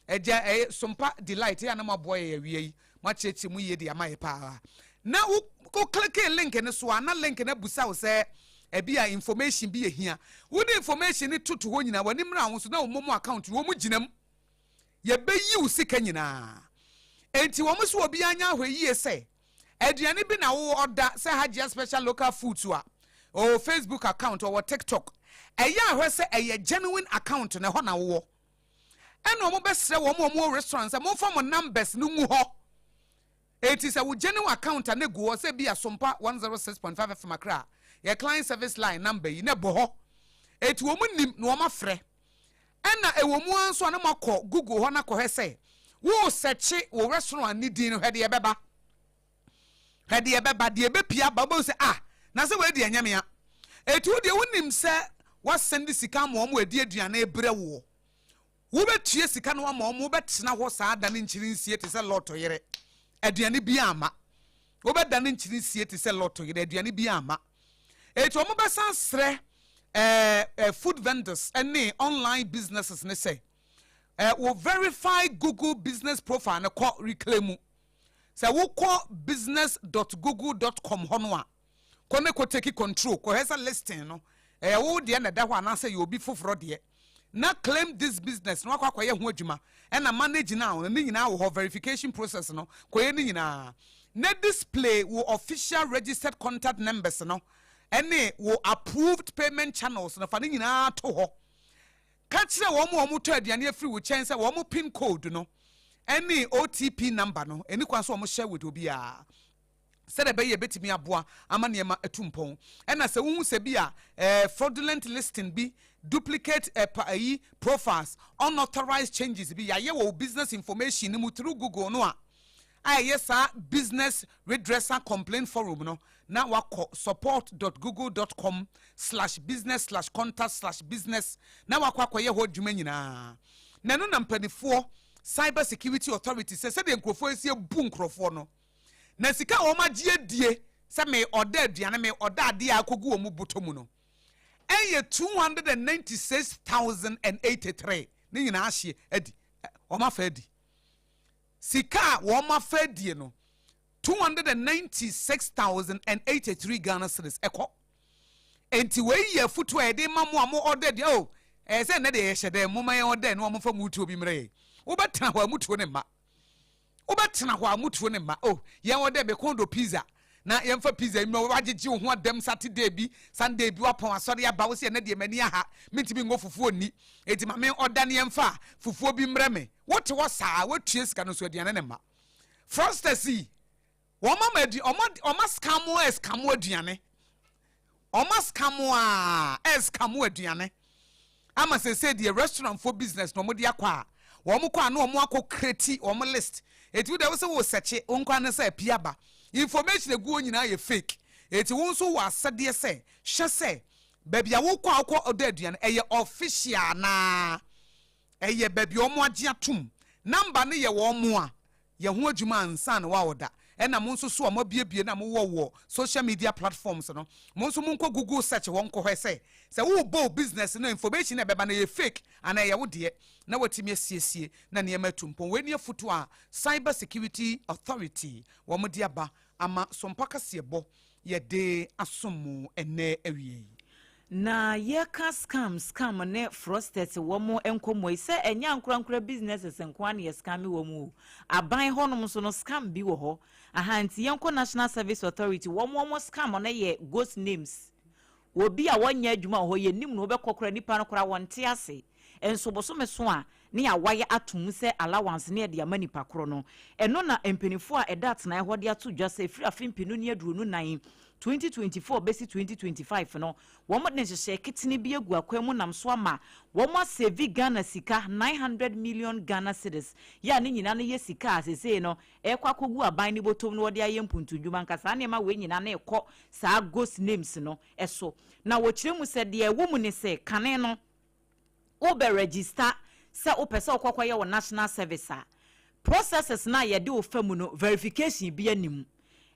ɛgya ɛyɛ Sompa Delight yɛ anam aboa yɛ awia yi mo akyerɛkyerɛ mu yie de ama yɛ paa. Na wo click link no so a, na link no abusa wo sɛ ebi a information bi yɛ hia. Wode information no toto hɔ nyinaa, w'ani mmra ho so na wɔn mo account no wɔn gyina mu, yɛbɛyi wo sika nyinaa. Enti wɔn so obiara nya ahwɛ yie sɛ aduane bi na wo ɔda sɛ Hajia Special Local Foods a ɔwɔ Facebook account, ɔwɔ TikTok, ɛyɛ ahwɛ sɛ ɛyɛ genuine account na ɛhɔ na wowɔ. Ɛna wɔn bɛsrɛ wɔn a wɔwɔ restaurant sɛ momfa mo numbers no ngu hɔ. Eti sɛ wo genuine account a, ne gu hɔ sɛ bi Asompa 106.5 FM Accra yɛ client service line number yi na ɛbɔ hɔ. Eti wɔn nim na wɔn afrɛ. Ɛna ɛwɔ mu ara nso a, na mo akɔ Google hɔ na kɔhwɛ sɛ wo search wo restaurant ne din no, hwɛ deɛ ɛbɛba, hwɛ deɛ ɛbɛba, deɛ ɛbɛpia aba. Wobɛhu sɛ, ah, na sɛ wei deɛ ɛnyɛ mea. Eti wo deɛ wonim sɛ wasɛnde sika ama wɔn adi aduane brɛ woɔ, wobɛtua sika no ama wɔn, wobɛtena hɔ saa da ne nkyiri nsie te sɛ Lɔtɔ yere, aduane bi ama. Wobɛda ne nkyiri nsie te sɛ Lɔtɔ yere, aduane bi ama. Eti wɔn bɛsan srɛ food vendors ne online businesses ne sɛ wo verify Google Business Profile no, kɔ reclaim. Sɛ wokɔ business.google.com hɔ no a, kɔ ne kɔ take control, kɔhwɛ sɛ listing no ɛyɛ wo deɛ na ɛda hɔ anaasɛ yɛ obi foforɔ deɛ, na claim this business na wakɔ akɔyɛ ho adwuma. Ɛna manage now ne nyinaa wɔ hɔ, verification process no kɔyɛ ne nyinaa, na display wo official registered contact numbers no ɛne wo approved payment channels no. Fa ne nyinaa to hɔ. Ka kyerɛ wɔn a wɔtɔ aduane afiri wo kyɛn sɛ wɔn PIN code no ɛne OTP number no ɛni kwan so wɔn hyɛ with obiara, sɛdeɛ ɛbɛyɛ ɛbɛtumi aboa ama nneɛma atu mpɔn. Ɛna sɛ wohu sɛ bi a fraudulent listing bi, duplicate pa ayi profiles, unauthorized changes bi yɛayɛ wɔ wo business information no mu through Google no a ɛyɛ saa business redressal complaint forum no, na wakɔ support.google.com/business/contact/business na wakɔ akɔyɛ hɔ adwuma nyinaa. Na ɛno na mpanimfoɔ Cyber Security Authority sɛ sɛdeɛ nkurɔfoɔ esi ebu nkurɔfoɔ no na sika a wɔn agye adie sɛ me ɔda aduane, me ɔda adeɛ a akɔgu wɔn bɔtɔ mu no ɛyɛ 296,083. Ne nyinaa ahye adi, wɔn afa adi. Sika a wɔn afa adie no, 296,083 Ghana cedis ɛkɔ. Nti wei yɛ afutuo a yɛde ma mo a mo ɔda di o. Ɛyɛ sɛ nnɛ deɛ yɛhyɛ dɛ mo ma yɛn ɔda ne wɔn fa mu tuo bi mmerɛ yɛn. Wobɛtena hɔ a, mutuo ne mma. Wobɛtena hɔ a, mutuo ne mma o. Yɛn ɔda mekɔn do pizza na yɛmfa pizza yi mmerɛ. Wagyegye wo ho adam Saturday bi, Sunday bi, wapɔn asɔre aba, wo sɛ ɛnɛ deɛ m'ani aha, mentumi ngo fufuo nni, eti ma me ɔda ne yɛmfa fufuo bi mmerɛ me. Wote hɔ saa, woatua sika no nso, aduane ne mma. Fraudsters yi, wɔn ama adi, wɔn ascam a scam aduane, wɔn ascam a ɛscam aduane ama sese deɛ restaurant for business na wɔn de akɔ a, wɔn kɔ a na wɔn akɔ create wɔn list. Eti wo deɛ wosɛ wɔ sɛkye wɔn kɔ ano sɛ apia ba, information egu wɔn nyinaa yɛ fake. Eti wɔn nso wɔ asɛdeɛ sɛ hwɛ sɛ baabi a wokɔ a wokɔ ɔda aduane ɛyɛ official naa, ɛyɛ baabi a wɔn agye atum, number no yɛ wɔn mo a yɛ ho adwuma ansa na waɔda. Ɛna mo nso so a moabiebie na mowɔ wɔ social media platforms no, mo nso monkɔ Google search hɔ nkɔhwɛ sɛ wobɔ wo business no, information na ɛbɛba no ɛyɛ fake anaa ɛyɛ wo deɛ, na watumi asiesie na nneɛma atu mpɔn. Wei ne afoto a Cyber Security Authority wɔn de aba ama Sompa kaseɛbɔ yɛde asom mo ɛnɛ awie yi.
Na yɛka scam, scam ne fraudsters wɔ mo nkɔmmɔ yi sɛ ɛnyɛ ankorankora businesses nko a na yɛ scam wɔ mu o. Aban hɔnom nso no, scam bi wɔ hɔ aha. Nti yɛnkɔ National Service Authority. Wɔn scam no yɛ ghost names. Obi a wɔnyɛ adwuma wɔ hɔ, yɛnim no, wobɛkɔ kora nipa no kora wɔnte ase nso, bosome so a ne yɛawaye atom sɛ allowance ne yɛde ama nipa korɔ no. Ɛno na mpanimfoɔ a ɛda atenaeɛ hɔ de ato dwa sɛ ɛfiri afe 2024, 2024 bɛsi 2025 no, wɔn de nhyehyɛ ketene bi agu akwan mu nam so ama wɔn asave Ghana sika 900 million Ghana cedis, yɛ a ne nyinaa no yɛ sika a sesei no ɛkɔ akɔgu aban ne bɔtɔm no wɔde ayɛ mpuntudwuma. Nka saa nneɛma wei nyinaa na ɛkɔ saa ghost names no ɛso. Na wɔkyerɛ mu sɛ deɛ ɛwɔ mu ne sɛ kane no, wobɛ register sɛ wopɛ sɛ wokɔkɔyɛ wɔ national service a, Processes no a yɛde wo fa mu no, verification bi anim.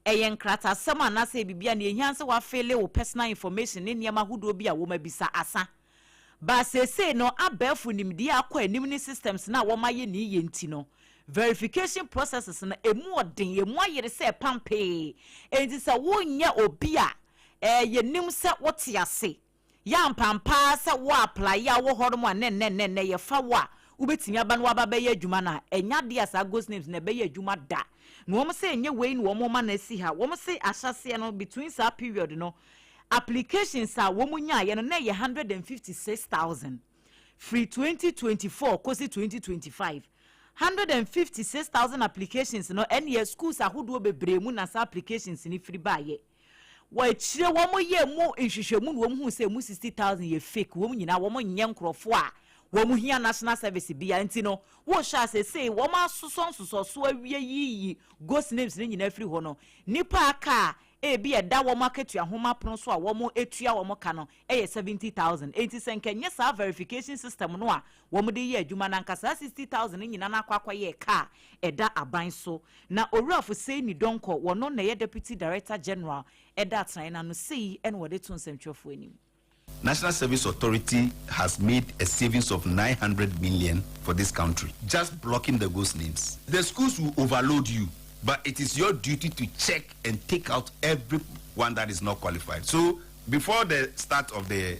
Ɛyɛ nkratasɛm anaasɛ biribi a nea ehia sɛ wafille wo personal information ne nneɛma ahodoɔ bi a wɔn asa. Ba seesei no, abɛɛfo nimdeɛ akɔ anim ne systems na wɔn ayɛ ne yie nti no, verification processes no emu ɔden, emu ayere sɛ pampee. Enti sɛ wonyɛ obi a yɛnim sɛ wote ase yɛ ampampaa sɛ wo apply a wɔ hɔ nom a nɛnnɛnnɛnnɛ yɛfa wo a wobɛtumi aba no waba bɛyɛ adwuma no a, ɛnya adeɛ a saa ghost names na ɛbɛyɛ adwuma da. Na wɔn sɛ ɛnyɛ wei na wɔn ma no asi ha. Wɔn sɛ ahyɛseɛ no, between saa period no, applications a wɔn nyaayɛ no na ɛyɛ 156,000 firi 2024 kɔsi 2025. 156,000 applications no, ɛne schools ahodoɔ bebree mu na saa applications ni firi baayɛ. Wɔakyire wɔn yɛ mu nhwehwɛmu na wɔn hu sɛ mu 60,000 yɛ fake. Wɔn nyinaa wɔn nyɛ nkurɔfoɔ a wɔn hia national service bia. Nti no wɔhyɛ asese wɔn asosɔ nsosɔso awie yiyi ghost names ne nyinaa firi hɔ no, nipa aka a ebi ɛda wɔn akatua homa pono so a wɔn etua wɔn ka no ɛyɛ 70,000. Eti sɛ nkɛnyɛ saa verification system no a wɔn de yɛ adwuma na nka saa 60,000 nyinaa n'akɔ akɔyɛ kaa ɛda aban so. Na Owura Fuseini Donkor, wɔn na ɛyɛ Deputy Director General ɛda atenaeɛ n'ano sei, ɛna wɔde to nsɛmtwerɛfoɔ anim.
National Service Authority has made a savings of 900 million for this country, just blocking the ghost names. The schools will overload you, but it is your duty to check and take out everyone that is not qualified. So before the start of the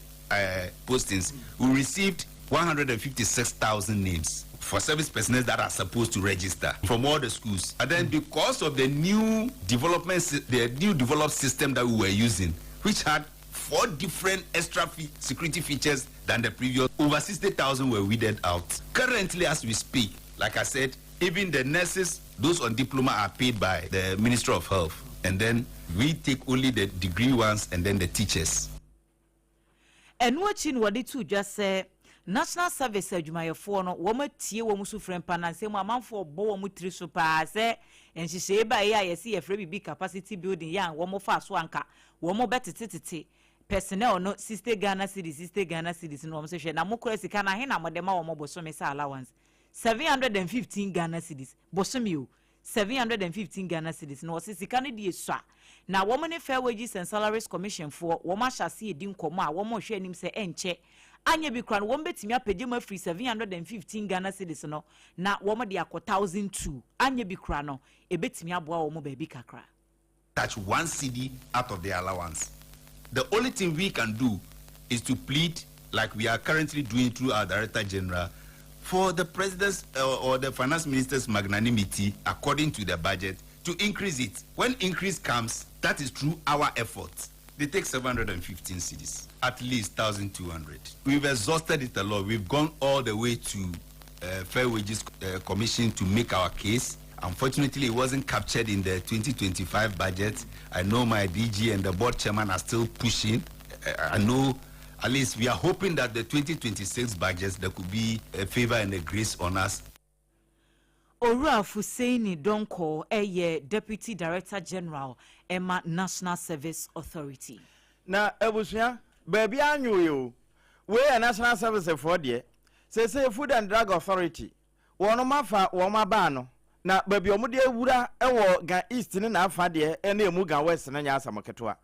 postings, we received 156,000 names for service personnel that are supposed to register from all the schools. And then because of the new development, the new developed system that we were using, which had four different extra security features than the previous, over 60,000 were weeded out. Currently, as we speak, like I said, even the nurses, those on diploma, are paid by the Ministry of Health. And then we take only the degree ones and then the teachers.
Ɛno akyi no, wɔde to dwa sɛ national service adwumayɛfoɔ no, wɔn atie wɔn so frɛ mpa nansɛm mu amanfoɔ bɔ wɔn tiri so paa sɛ nhyehyɛe ba yi a yɛsi yɛfrɛ biribi capacity building yɛ a wɔn fa so anka wɔn bɛtetetete personnel no 60 Ghana cedis, 60 Ghana cedis no, wɔn sɛ hwɛ na mo kura sika na ahe na mo de ma wɔn bosome sɛ allowance? 715 Ghana cedis bosome o, 715 Ghana cedis. Na wɔsi sika no deɛ sua na wɔn ne Fair Wages and Salaries Commission foɔ wɔn ahyɛ ase edi nkɔmɔ a wɔn rehwɛ anim sɛ ɛnkyɛ anya bi kora no, wɔn bɛtumi apagya mu afiri 715 Ghana cedis no na wɔn de akɔ 1,200. Anya bi kora no, ebɛtumi aboa wɔn baabi kakra.
Touch 1 cedi out of the allowance. The only thing we can do is to plead, like we are currently doing through our Director General, for the President's or the Finance Minister's magnanimity, according to the budget, to increase it. When increase comes, that is through our efforts. They take 715 cedis, at least 1,200. We've exhausted it a lot. We've gone all the way to Fair Wages Commission to make our case. Unfortunately, it wasn't captured in the 2025 budget. I know my DG and the board chairman are still pushing. I know, at least we are hoping that the 2026 budget, there could be a favor and a grace on us.
Owura Fuseini Donkor ɛyɛ Deputy Director General ɛma National Service Authority.
Na abusua, baabi anwo yi o, wei yɛ national service foɔ deɛ. Sese Food and Drug Authority wɔn afa wɔn abaa no na baabi a wɔde awura wɔ Ga East ne n'afa deɛ ɛne emu Ga West no nyɛ asɛm ketewa.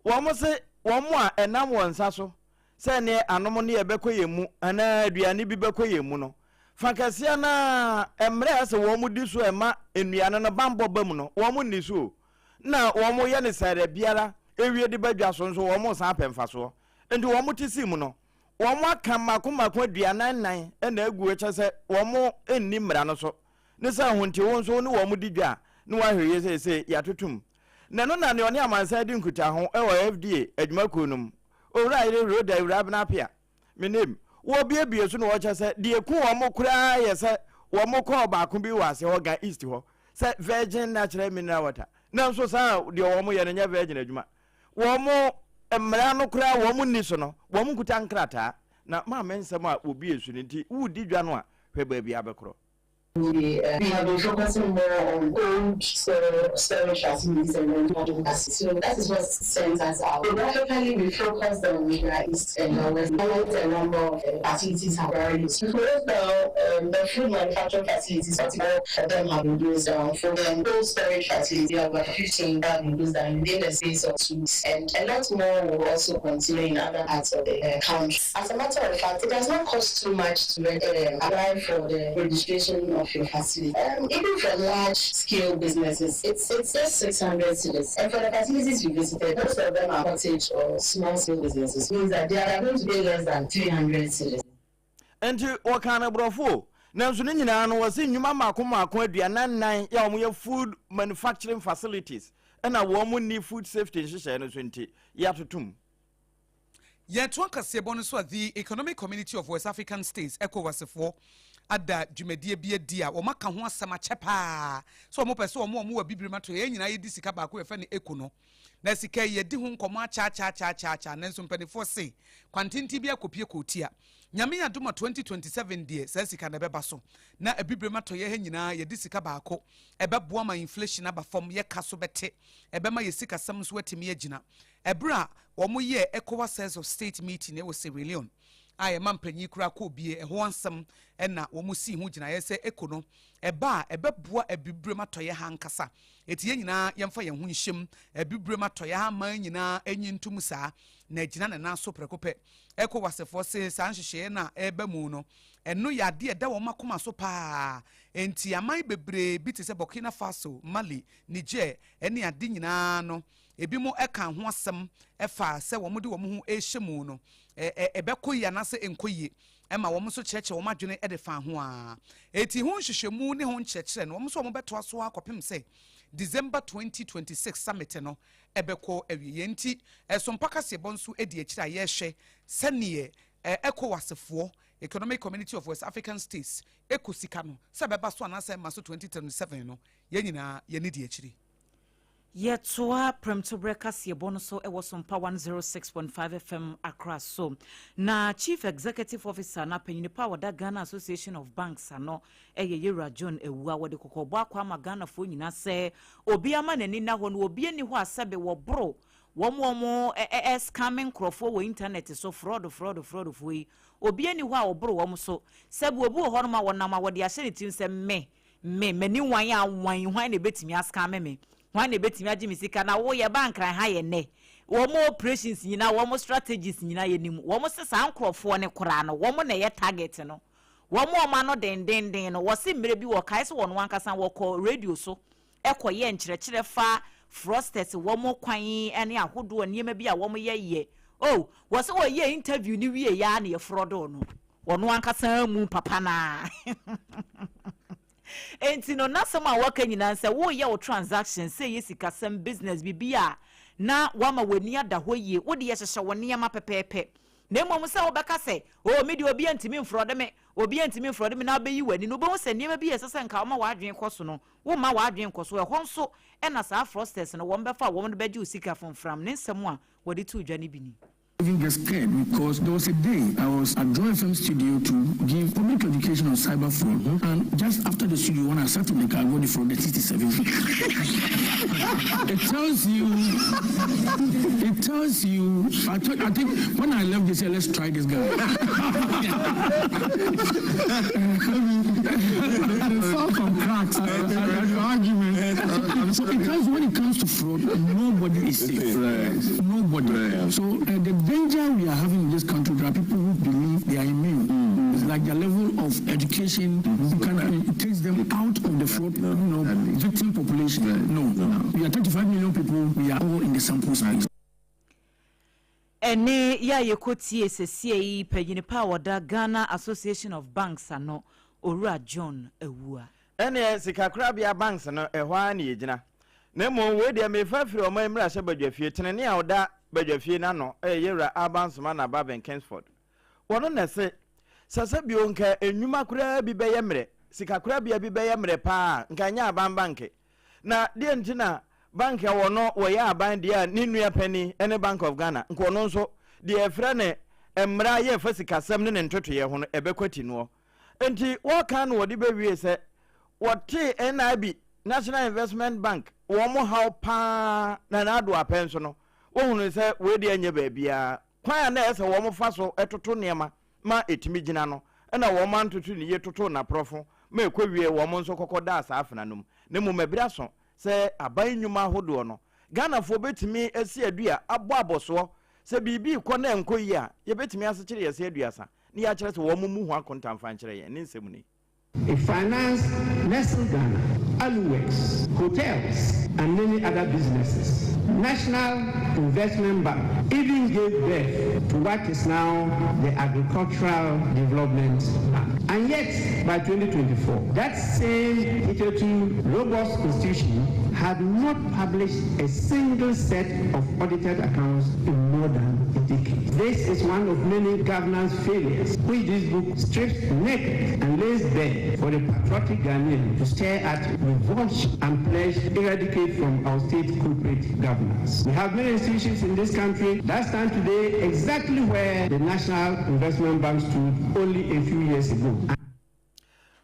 Wɔn se wɔn a ɛnam wɔn nsa so sɛ ne anom ne yɛbɛkɔ yɛn mu anaa aduane bi bɛkɔ yɛn mu no fa kɛseɛ na mmerɛ a sɛ wɔn di so ɛma nnuane no bambɔ ba mu no, wɔn nni so o, na wɔn yɛ ne sɛrɛ biara ewie de ba dwa so nso, wɔn san apɛ mfasoɔ. Nti wɔn te si mu no, wɔn aka mako mako 44 ɛna egu ɛkyɛ sɛ wɔn nni mmara no so ne sɛ ahontewo nso ne wɔn di dwa a ne wɔahwɛ yie sɛ sɛ yɛatotom. Na ɛno na nea ɔne amansan di nkutaho ɛwɔ FDA adwumakuo no mu, Owura Yere Rhoda Awura Abena Apia menim, wɔbiebie so na wɔkyɛ sɛ deɛ eku wɔn koraa yɛ sɛ wɔn kɔɔ baako bi wɔ ase hɔ Ga East hɔ sɛ virgin natural mineral water, nanso saa deɛ wɔn yɛ no nyɛ virgin adwuma. Wɔn mmara no koraa wɔn nni so no, wɔn nkuta nkrataa. Na maame, nsɛm a wɔbie so no nti wodi dwa no a, hwɛ baabi abɛkorɔ.
We, we have been focusing more on cold storage facilities and then capacity. So that is what sends us out. Geographically, we focus on the east and the west. Quite a number of facilities have already. So now, the food manufacturing facilities, 44 of them have been closed down. For the cold storage facility, we have about 15 that have been closed down within the space of 2 weeks. And a lot more will also continue in other parts of the country. As a matter of fact, it does not cost too much to apply for the registration of your facility. Even for large-scale businesses, it's just 600 cedis. And for the facilities we visited, most of them are cottage or small-scale businesses, means that they are going to pay less than 300 cedis.
Nti wɔka no borɔfo, nanso ne nyinaa no wɔsi nnwuma mmaako mmaako 44 yɛ wɔn yɛ food manufacturing facilities ɛna wɔn mu ni food safety nhyehyɛe no so nti yɛatotom.
Yɛto akaseɛbɔ no so a, the Economic Community of West African States, ECOWAS foɔ, ada dwumadie bi adi a wɔn aka ho asɛm akyɛ paa so wɔn pɛ sɛ wɔn a wɔn wɔ bibiri ma to yɛn nyinaa yɛdi sika baako, yɛfɛ no Eco no. Na sika yi, yɛdi ho nkɔmɔ akyaakyaakyaakyaa, nanso mpanimfoɔ se kwantenten bi akɔpie kɔɔtia. Nyame adom a, 2027 deɛ, saa sika na ɛbɛba so na abibire ma tɔ yɛ ha nyinaa yɛde sika baako. Ɛbɛboa ma inflation aba fam, yɛka so bɛte, ɛbɛma yɛ sikasɛm nso atumi agyina. Ɛberɛ a wɔn yɛ ECOWAS Heads of State meeting ɛwɔ Sierra Leone a yɛma mpanyin kura kɔ bie, ɛho asɛm ɛna wɔn si ho gyinaeɛ sɛ Eco no ɛba a, ɛbɛboa abibire ma tɔ yɛ ha nkasa. Eti yɛn nyinaa yɛmfa yɛn ho nhyɛm, abibire ma tɔ yɛ ha man nyinaa enyi ntum saa na gyina ne nan so prɛko pɛ. ECOWAS foɔ se saa nhyehyɛeɛ no a ɛreba mu no, ɛno yɛ adeɛ ɛda wɔn akoma so paa. Nti aman bebree bi te sɛ Burkina Faso, Mali, Niger ɛne ade nyinaa no, ebi mo ɛka ho asɛm ɛfa sɛ wɔn de wɔn ho ɛrehyɛ mu no, ɛbɛkɔ yie anaasɛ ɛnkɔ yie, ɛma wɔn nso kyerɛkyerɛ wɔn adwene ɛde fa ho a. Eti ho nhyehyɛmu ne ho nkyerɛkyerɛ no, wɔn nso wɔn bɛtoa so akɔpem sɛ December 2026 summit no ɛbɛkɔ awie. Nti ɛsompa kaseɛbɔ nso edi akyire a yɛrehwɛ sɛneɛ ECOWAS foɔ, Economic Community of West African States, Eco sika no sɛ ɛbɛba so anaasɛ ɛma so 2027 no, yɛn nyinaa yɛne di akyire.
Yɛtoa prɛmtoberɛ kaseɛbɔ no so ɛwɔ Sompa 106.5 FM Accra so. Na Chief Executive Officer na panyini pa a wɔda Ghana Association of Banks ano ɛyɛ Yɛwura John Awua. Wɔde kɔkɔbɔ akɔ ama Ghanafoɔ nyinaa sɛ obi ama n'ani na hɔ no, obi ani hɔ a sɛbe wɔboro wɔn ɛ scam nkurɔfoɔ wɔ internet so, fraud fraud fraud foɔ yi, obi ani hɔ a wɔboro wɔn so. Sɛbi, obi wɔ hɔnom a wɔnam a wɔde ahyɛ ne tirim sɛ me m'ani wan a wan, hwan na ebetumi a scam me, hwan na ebetumi agye me sika? Na woyɛ bankran ha yɛ nnɛ wɔn operations nyinaa, wɔn strategies nyinaa yɛ nim. Wɔn sɛ saa nkurɔfoɔ ne koraa no, wɔn na ɛyɛ target no, wɔn a wɔn ano dendenden no. Wɔsi mmerɛ bi wɔ kae sɛ wɔn ankasa wɔkɔ radio so ɛkɔyɛ nkyerɛkyerɛ fa fraudsters wɔn kwan ne ahodoɔ nneɛma bi a wɔn yɛ yɛ o. Wɔsɛ wɔyɛ interview ni wie ya na yɛ fraud no wɔn ankasa mu papa naa. Nti no, n'asɛm a wɔka nyinaa sɛ woyɛ wo transaction, sɛ yɛ sikasɛm, business bibi a, na wama w'ani ada hɔ yie, wode yɛhyehyɛ wo nneɛma pɛpɛɛpɛ. Na mmom sɛ wobɛka sɛ, "O, me deɛ, obi antumi mfraud me, obi antumi mfraud me," na wobɛyi w'ani no, wobɛhu sɛ nneɛma bi yɛ ɛsɛ sɛ nka woma w'adwene kɔ so no, woma w'adwene kɔ so. Ɛhɔ nso ɛna saa fraudsters no wɔn bɛfa wɔn de bɛgye wo sika fomfram. Ne nsɛm a wɔde to dwa no bi ni.
Even get scared because there was a day I was at Joy FM studio to give public education on cyber fraud, and just after the studio, when I sat in the car, I got defrauded 67. It tells you, it tells you. I think when I left, they said, "Let's try this guy."
Far from cracks. Argument.
So it tells you, when it comes to fraud, nobody is safe. Nobody. So the danger we are having in this country, there are people who believe they are immune. It's like their level of education kind of, it takes them out of the fraud victim population. No. We are 35 million people. We are all in the sample space.
Ɛne yɛ a yɛkɔtie sɛsie yi, panyini pa a wɔda Ghana Association of Banks ano, Owura John Awua.
Ɛneɛ sikakorabea banks no, ɛhɔ ara ne yɛgyina. Na mmom wei deɛ, mefa firi ɔman mmarahyɛ badwafie tenene a ɔda badwafie n'ano ɛyɛ Yɛwura Alban Sumana Bagbin Kingsford. Wɔno na ɛse sɛ bio nka enwuma koraa bi bɛyɛ mmerɛ, sikakorabea bi bɛyɛ mmerɛ paa, nka nyɛ aban bank. Na deɛ nti na bank a wɔno wɔyɛ aban deɛ a ne nua pani ne Bank of Ghana, nka ɔno nso deɛ ɛfrɛ ne mmara yɛ fa sikasɛm ne ne ntotoeɛ ho no ɛbɛkɔ ti noɔ. Nti wɔka no wɔde bɛwie sɛ Wɔtee NIB, National Investment Bank, wɔn haw pa ara na Nana Addo apɛ nso no, wɔhunuu sɛ wei deɛ ɛnyɛ baabiara. Kwan a na ɛyɛ sɛ wɔfa so toto nneɛma ma ɛtumi gyina no, ɛna wɔn antoto no yie totoo n'aporɔfo ma ɛkɔwiee wɔn nso kɔkɔdaa saa afena no mu. Na mmom ɛberɛ aso sɛ aban nnwuma ahodoɔ no, Ghanafoɔ bɛtumi asi adua abɔ abɔsoɔ sɛ biribi rekɔ na ɛnkɔ yie a, yɛbɛtumi asekyere yɛn se aduasa na yɛakyerɛ sɛ wɔn mmu ho akonta mfa nkyerɛ yɛn. Ne nsɛm ni.
It financed Nestle Ghana, Aluworks, hotels, and many other businesses. National Investment Bank even gave birth to what is now the Agricultural Development Bank. And yet, by 2024, that same hitherto robust institution had not published a single set of audited accounts in more than a decade. This is one of many governance failures which this book strips naked and lays bare for the patriotic Ghanaian to stare at revulsion and pledge eradicate from our state corporate governance. We have many institutions in this country that stand today exactly where the National Investment Bank stood only a few years ago.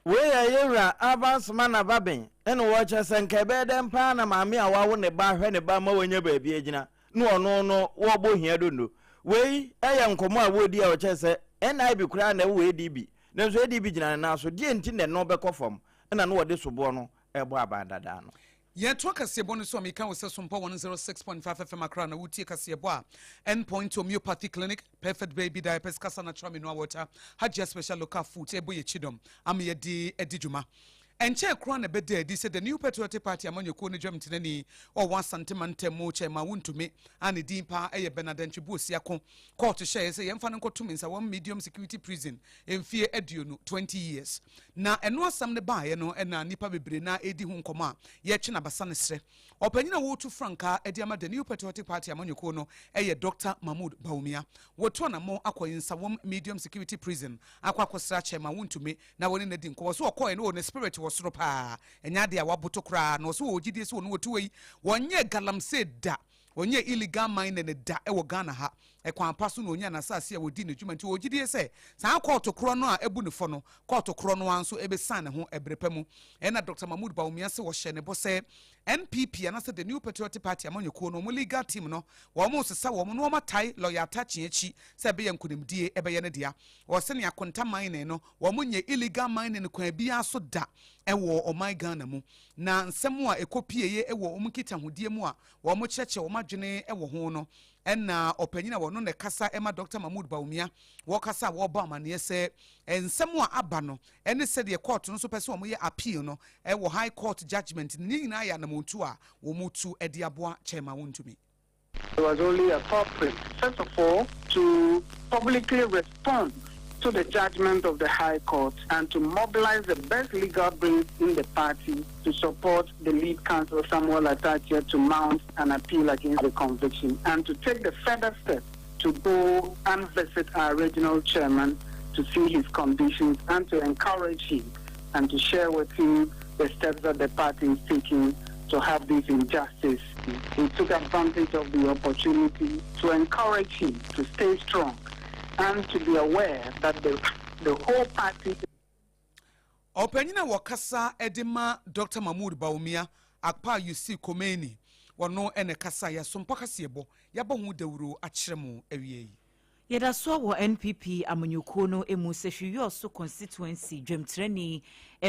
Wei yɛ yɛn wura Evans Mana Babin na wɔkyerɛ sɛ nka ɛbɛyɛ dɛn paa na maame a wawo ne ba ahwɛ ne ba ma wanya baabi agyina na ɔno no wɔbɔ hia dondo. Wei yɛ nkɔmmɔ a wɔredi a wɔkyerɛ sɛ NIB koraa na ɛwɔ ADB nanso ADB gyina ne nan so deɛ nti na ɛno bɛkɔ fam na na wɔde soboɔ no rebɔ aban dadaa no.
Yɛtoa kaseɛbɔ no so a, meka wo sɛ Sompa 106.5 FM Accra na wotie kaseɛbɔ a End Point Homeopathy Clinic, Perfect Baby Diapers, Kasa Natural Mineral Water, Hajia Special Local Foods ɛbɔ yɛn kyidɔm ama yɛde adi dwuma. Ɛnkyɛɛ koraa na ɛbɛdaa adi sɛ The New Patriotic Party amanyɔkuo no dwamtenani a ɔwɔ Asante mantam mu Chairman Wontumi a ne din paa yɛ Bernard Antwi Boasiako kɔɔto hyɛeɛ sɛ yɛmfa no nkɔto Nsawam Medium Security Prison mfeɛ aduonu, 20 years. Na ɛno asɛm no baeɛ no na nnipa bebree no ara redi ho nkɔmmɔ a yɛretwe no abasa no serɛ. Ɔpanyin a wɔretu frankaa de ama The New Patriotic Party amanyɔkuo no yɛ Dɔkta Mahmood Bawumia. Watu anammɔn akɔ Nsawam Medium Security Prison akɔ akɔsra Chairman Wontumi na wɔne no adi nkɔmmɔ. Ɔse ɔkɔeɛ no oh ne spirit wɔ soro paa, ɛnyɛ adeɛ a waboto koraa na ɔse ɔwɔ gyidie sɛ ɔno ɔtu wei, wɔnyɛɛ galamsey da. Ɔnyɛɛ illegal mining da wɔ Ghana ha. Ɛkwan pa so na ɔnyaa n'asase a ɔdii ne dwuma nti ɔwɔ gyidie sɛ saa kɔɔto korɔ no a abu no fɔ no, kɔɔto korɔ no ara nso bɛsiane ne ho ɛberɛ pa mu. Ɛna Dɔkta Mahmood Bawumia se wɔhyɛɛ ne bɔ sɛ NPP anaasɛ The New Patriotic Party amanyɔkuo no wɔn legal team no wɔn resesa wɔn na wɔatae lɔya Atakye akyi sɛ ɛbɛyɛ nkonimdie ɛbɛyɛ ne dea. Ɔse nea Akonta mining no wɔn nyɛ illegal mining kwan biara so da wɔ ɔman Ghana mu. Na nsɛm a ɛkɔ pieeɛ wɔ wɔn nkitahodie mu a wɔkyerɛkyerɛ wɔn adwene wɔ ho no na ɔpanyin a ɔno na ɛkasa ma Dɔkta Mahmood Bawumia wɔkasa a wɔrebɔ amaneɛ sɛ nsɛm a aba no ne sɛdeɛ kɔɔto no nso pɛ sɛ wɔyɛ appeal no wɔ High Court judgement no ne nyinaa yɛ anamontuo a wɔtu de aboa Chairman Wontumi.
It was only appropriate, first of all, to publicly respond to the judgment of the High Court and to mobilize the best legal brains in the party to support the lead counsel, Samuel Atta Akyea, to mount an appeal against the conviction and to take the further step to go and visit our regional chairman to see his conditions and to encourage him and to share with him the steps that the party is taking to have this injustice. We took advantage of the opportunity to encourage him to stay strong and to be aware that the, the whole party
Ɔpanyin a wɔkasa de ma Dɔkta Mahmood Bawumia, Akpa Yussi Khomeini, ɔno na ɛkasaeɛ. Asompa kaseɛbɔ, yɛabɔ ho dawuro akyerɛ mo awiei.
Yɛda so wɔ NPP amanyɔkuo no mu sɛ Hwiyoɔso Constituency dwamtirani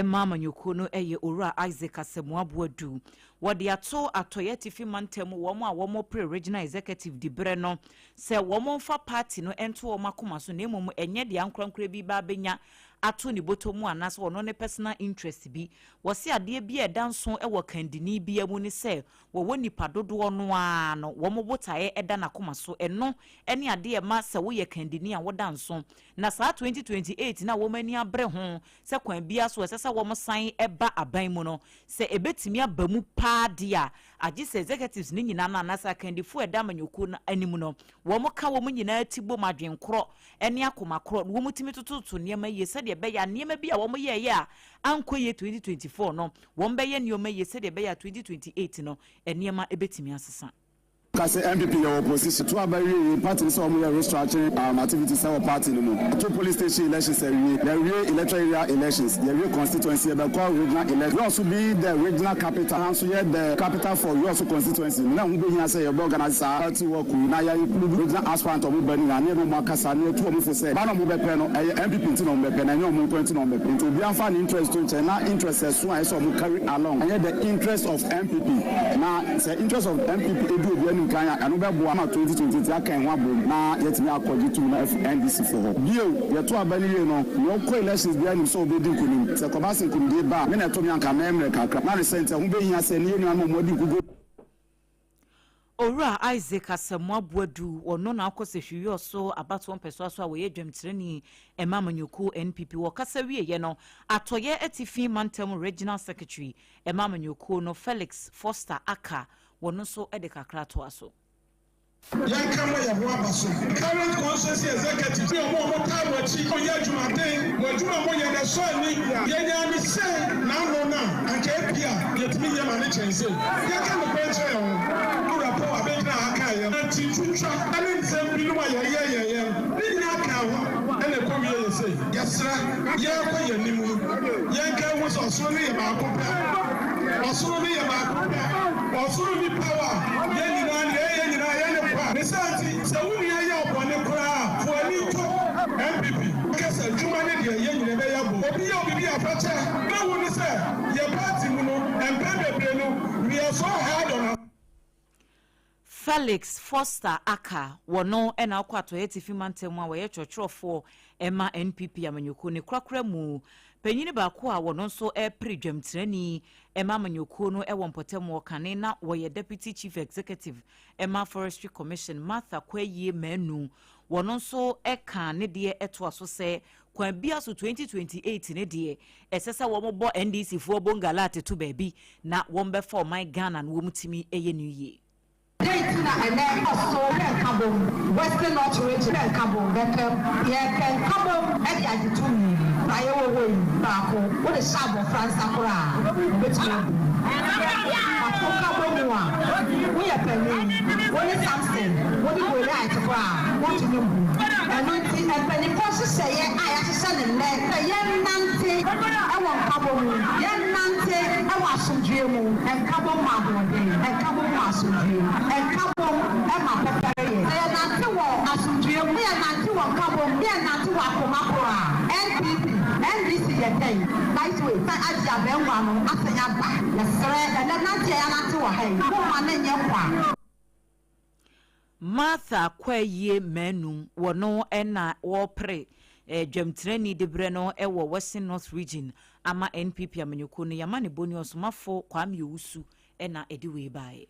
ma amanyɔkuo no yɛ Owura Isaac Asamoah Boadu. Wɔde ato Atɔeɛ Atifi Mantam wɔn a wɔpere Regional Executive diberɛ no sɛ wɔmfa party no nto wɔn akoma so na mmom ɛnyɛ deɛ ankorankorɛ bi ba abɛnya ato ne bɔtɔ mu anaasɛ ɔno ne personal interest bi. Wɔse adeɛ bi a ɛda nso wɔ kandini biara mu ne sɛ wɔwɔ nnipa dodoɔ no ara no wɔn botaeɛ da n'akoma so. Ɛno ne adeɛ a ɛma sɛ woyɛ kandini a woda nso. Na saa 2028 no a wɔn ani abere ho sɛ kwan biara so ɛsɛ sɛ wɔsan ba aban mu no, sɛ ɛbɛtumi aba mu pa ara deɛ a, agye sɛ executives no nyinaa no anaasɛ akandifoɔ a ɛda amanyɔkuo no anim no, wɔka wɔn nyinaa ti bom adwene korɔ ne akoma korɔ na wɔtumi tototo nneɛma yie sɛdeɛ ɛbɛyɛ a nneɛma bi a wɔyɛeɛ a ankɔ yie 2024 no, wɔbɛyɛ nneɛma yie sɛdeɛ ɛbɛyɛ a 2028 no nneɛma bɛtumi asesa.
Ka sɛ NPP yɛ opposition to aba wie yi party no sɛ wɔn yɛ restructuring um activities ɛwɔ party no mu to police station elections awie yɛawie electoral area elections yɛawie constituency yɛbɛkɔ regional elections Wiawso being the regional capital ha nso yɛ the capital for Wiawso constituency no na ɛho bɛhia sɛ yɛbɛ organise saa party work yi na yɛ include regional aspirant a wɔn ba no nyinaa na yɛne wɔn akasa na yɛtu wɔn fo sɛ ba na wɔn bɛpɛ no ɛyɛ NPP nti na wɔn bɛpɛ na ɛnyɛ wɔn nko nti na wɔn bɛpɛ nti obiara mfa ne interest to nkyɛn na interest ɛso a ɛsɛ wɔn carry along ɛnyɛ the interest of NPP na sɛ interest of NPP edu obi anim kan a, ɛno bɛboa ama 2028 yɛaka yɛn ho abom na yɛatumi akɔgye tumi no afi NDC fo hɔ. Bio, yɛto aba no wie no, nea ɔkɔ elections biara nim sɛ ɔbɛdi nkonim. Sɛ ɛkɔba sɛ nkonimdie ba a, me na ɛto me a anka mɛyɛ mmerɛ kakra. Na ne sɛ nti, ɛho bɛhia sɛ yɛne yɛn nuanom a wɔadi nkoguo.
Owura Isaac Asamoah Boadu, ɔno na ɔkɔ Sehwi so abatoɔ mpɛsoa so a wɔyɛ dwamtirani ɛma amanyɔkuo NPP. Wɔkasa wieɛ no, Atɔeɛ Atifi Mantam Regional Secretary ɛma amanyɔkuo no, Felix Foster Aka, wɔno nso de kakra toa so.
Yɛnka mmɔ yɛn ho aba so. Current constituency executives ne wɔn a wɔtaa mo akyi, moyɛ adwumaden, mo adwuma a moyɛ no ɛsɔ ani. Yɛnyaa no sei n'ano no a, anka ebia yɛtumi yɛ ma no kyɛn sei. Yɛnka nokorɛ nkyerɛ yɛn ho. Owura Paul abɛgyina ha kaa yɛn nantitwitwa ne nsɛm binom a yɛyɛyɛeɛ no, ne nyinaa kaa ho na ɛkɔwiee yɛ sei. Yɛsrɛ, yɛrekɔ yɛn anim no, yɛnka nhu sɛ ɔsoro no yɛ baako pɛ. Ɔsoro no yɛ baako pɛ. Ɔsoro nni power a yɛn nyinaa nea yɛyɛ nyinaa yɛ ne kwa. Ne saa nti, sɛ wo nua yɛ wo bɔne koraa a, fa w'ani to NPP ka sɛ adwuma ne deɛ yɛn nyinaa bɛyɛ abom. Obi yɛ wo biribi a, fa kyɛ. Na hu no sɛ yɛn party mu no, mpɛn bebree no, we are so hard on our.
Felix Foster Aka, wɔno na ɔkɔ Atɔeɛ Atifi Mantam a wɔyɛ kyerɛkyerɛfoɔ ma NPP amanyɔkuo no korakora mu panyini baako a wɔno nso repere dwamtirani ma amanyɔkuo no wɔ mpɔtam wɔ kane na wɔyɛ Deputy Chief Executive ma Forestry Commission Martha Kwayie Manu wɔno nso ka ne deɛ toa so sɛ kwan bia so 2028 ne deɛ ɛsɛ sɛ wɔn bɔ NDC foɔ bongalat to baabi na wɔn bɛfa ɔman Ghana no wɔn tumi yɛ no yie.
Dɛn nti na ɛnnɛ ɔsoro pɛ nkabom, Western North Region pɛ nkabom, bɛpɛm, yɛpɛ nkabom de agye tumi, na yɛwɔ hɔ yi, baako, wode hyɛ abɔfra nsa koraa a, ɔbɛtumi abu mu. But woka bɔ mu a, woyɛ panin, wo ne Samson, wo ne Goliath koraa a, wontumi mbu mu. Ɛno nti mpaninfoɔ nhyehyɛeɛ a yɛahyehyɛ no nnɛ sɛ yɛnnante wɔ nkabom mu, yɛnnante wɔ asomdwoeɛ mu, nkabom ma ahoɔden, nkabom ma asomdwoeɛ, nkabom ma pɛpɛreyɛ. Sɛ yɛnante wɔ asomdwoeɛ mu, na yɛnante wɔ nkabom mu, na yɛnante wɔ akoma korɔ a, NPP, NDC yɛ dɛn? Lightweight, san agye abɛngua no asan aba. Yɛsrɛ, ɛnnɛ nante a yɛanante wɔ ha yi, momma no nyɛ kwa.
Martha Kwayie Manu, wɔno na wɔrepere dwamtirani diberɛ no wɔ Western North Region ama NPP amanyɔkuo no. Yɛama ne bɔni Ɔsomafo Kwame Owusu na ɛde wei baeɛ.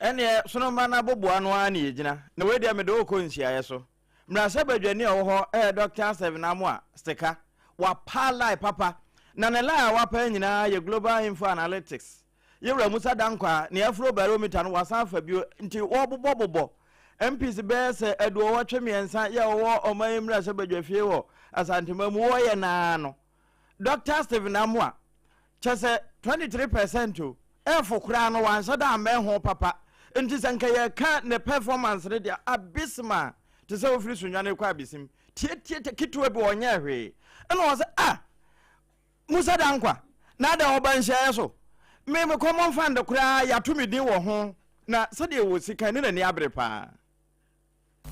Ɛnneɛ Sonomma no aboboa no ara na yɛgyina, na wei deɛ mede wo rekɔ nhyiaeɛ so. Mmarahyɛbadwani a ɔwɔ hɔ yɛ Dɔkta Stephen Amoah Sika. Wapa lie papa, na ne lie a wapa nyinaa yɛ Global Info Analytics. Yɛwura Musa Dankwah, ne Afrobarometer no wasan afa bio, nti wɔbobɔbobɔ MPs bɛyɛ sɛ aduɔwɔtwe mmiɛnsa yɛ wɔwɔ ɔman yi mmarahyɛbadwafie wɔ Asanteman mu wɔyɛ naa no. Dɔkta Stephen Amoah, kyɛ sɛ 23 percent o, ɛfo koraa no wanhyɛ da ammɛn ho papa, nti sɛ nka yɛka ne performance no deɛ abysmal, te sɛ wofiri Sunyani kɔ Abesim, tiatiatia ketewa bi ɔnyɛɛ hwee. Ɛna wɔ sɛ ah! Musa Dankwa, na adɛn ɔba nhyiaeɛ so? Me me common fund koraa yɛato me din wɔ ho na sɛdeɛ wɔsi kan ne n'ani abere paa.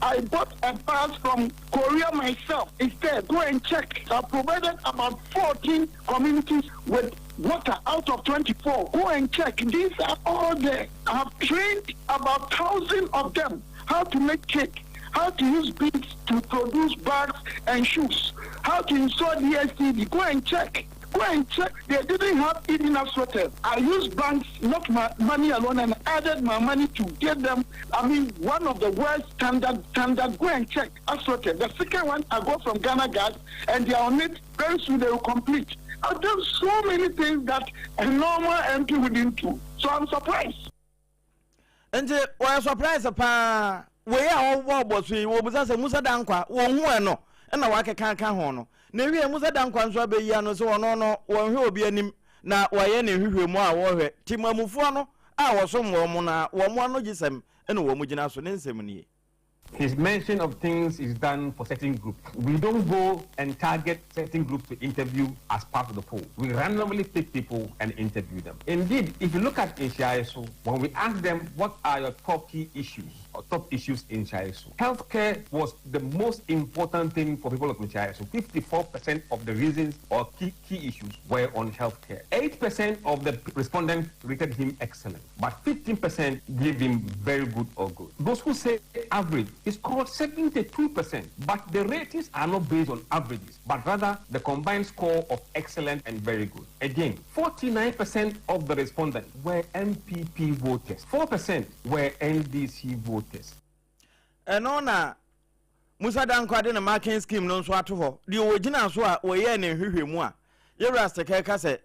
I bought a bus from Korea myself. It's there. Go and check. I provided about 14 communities with water out of 24. Go and check. These are all there. I have trained about 1,000 of them how to make cake, how to use beads to produce bags and shoes, how to install DSTV. Go and check. Go and check. They didn't have enough sweaters. I used banks, not my money alone, and added my money to get them. I mean, one of the worst standard, standard. Go and check. Assorted. The second one, I got from Ghana Gas, and they are on it. Very soon they will complete. I've done so many things that a normal MP wouldn't do. So I'm surprised.
Nti wɔyɛ surprise paa. Wei a wɔbobɔ bɔ so yi, wɔbisa sɛ Musa Dankwa, wɔnhu ɛno na wakeka aka ho no. Na ewie Musa Dankwa nso abɛyi ano sɛ ɔno no wɔnhwɛ obi anim na wɔayɛ ne nhwehwɛmu a wɔhwɛ. Timamufoɔ no a wɔsom wɔn no ara, wɔn anogyesɛm na wɔgyina so. Ne nsɛm nie.
His mention of things is done for certain groups. We don't go and target certain groups to interview as part of the poll. We randomly pick people and interview them. Indeed, if you look at Nhyiaeso, when we ask them what are your top key issues or top issues in Nhyiaeso, healthcare was the most important thing for people of Nhyiaeso. 54% of the reasons or key, key issues were on healthcare. 8% of the respondents rated him excellent, but 15% gave him very good or good. Those who say average is called 72%, but the ratings are not based on averages, but rather the combined score of excellent and very good. Again, 49% of the respondents were NPP voters, 4% were NDC voters.
Ɛno na Musa Dankwa de ne marking scheme no nso ato hɔ. Deɛ wɔgyina so a wɔyɛɛ ne nhwehwɛmu a, Yɛwura Stekɛ ka sɛ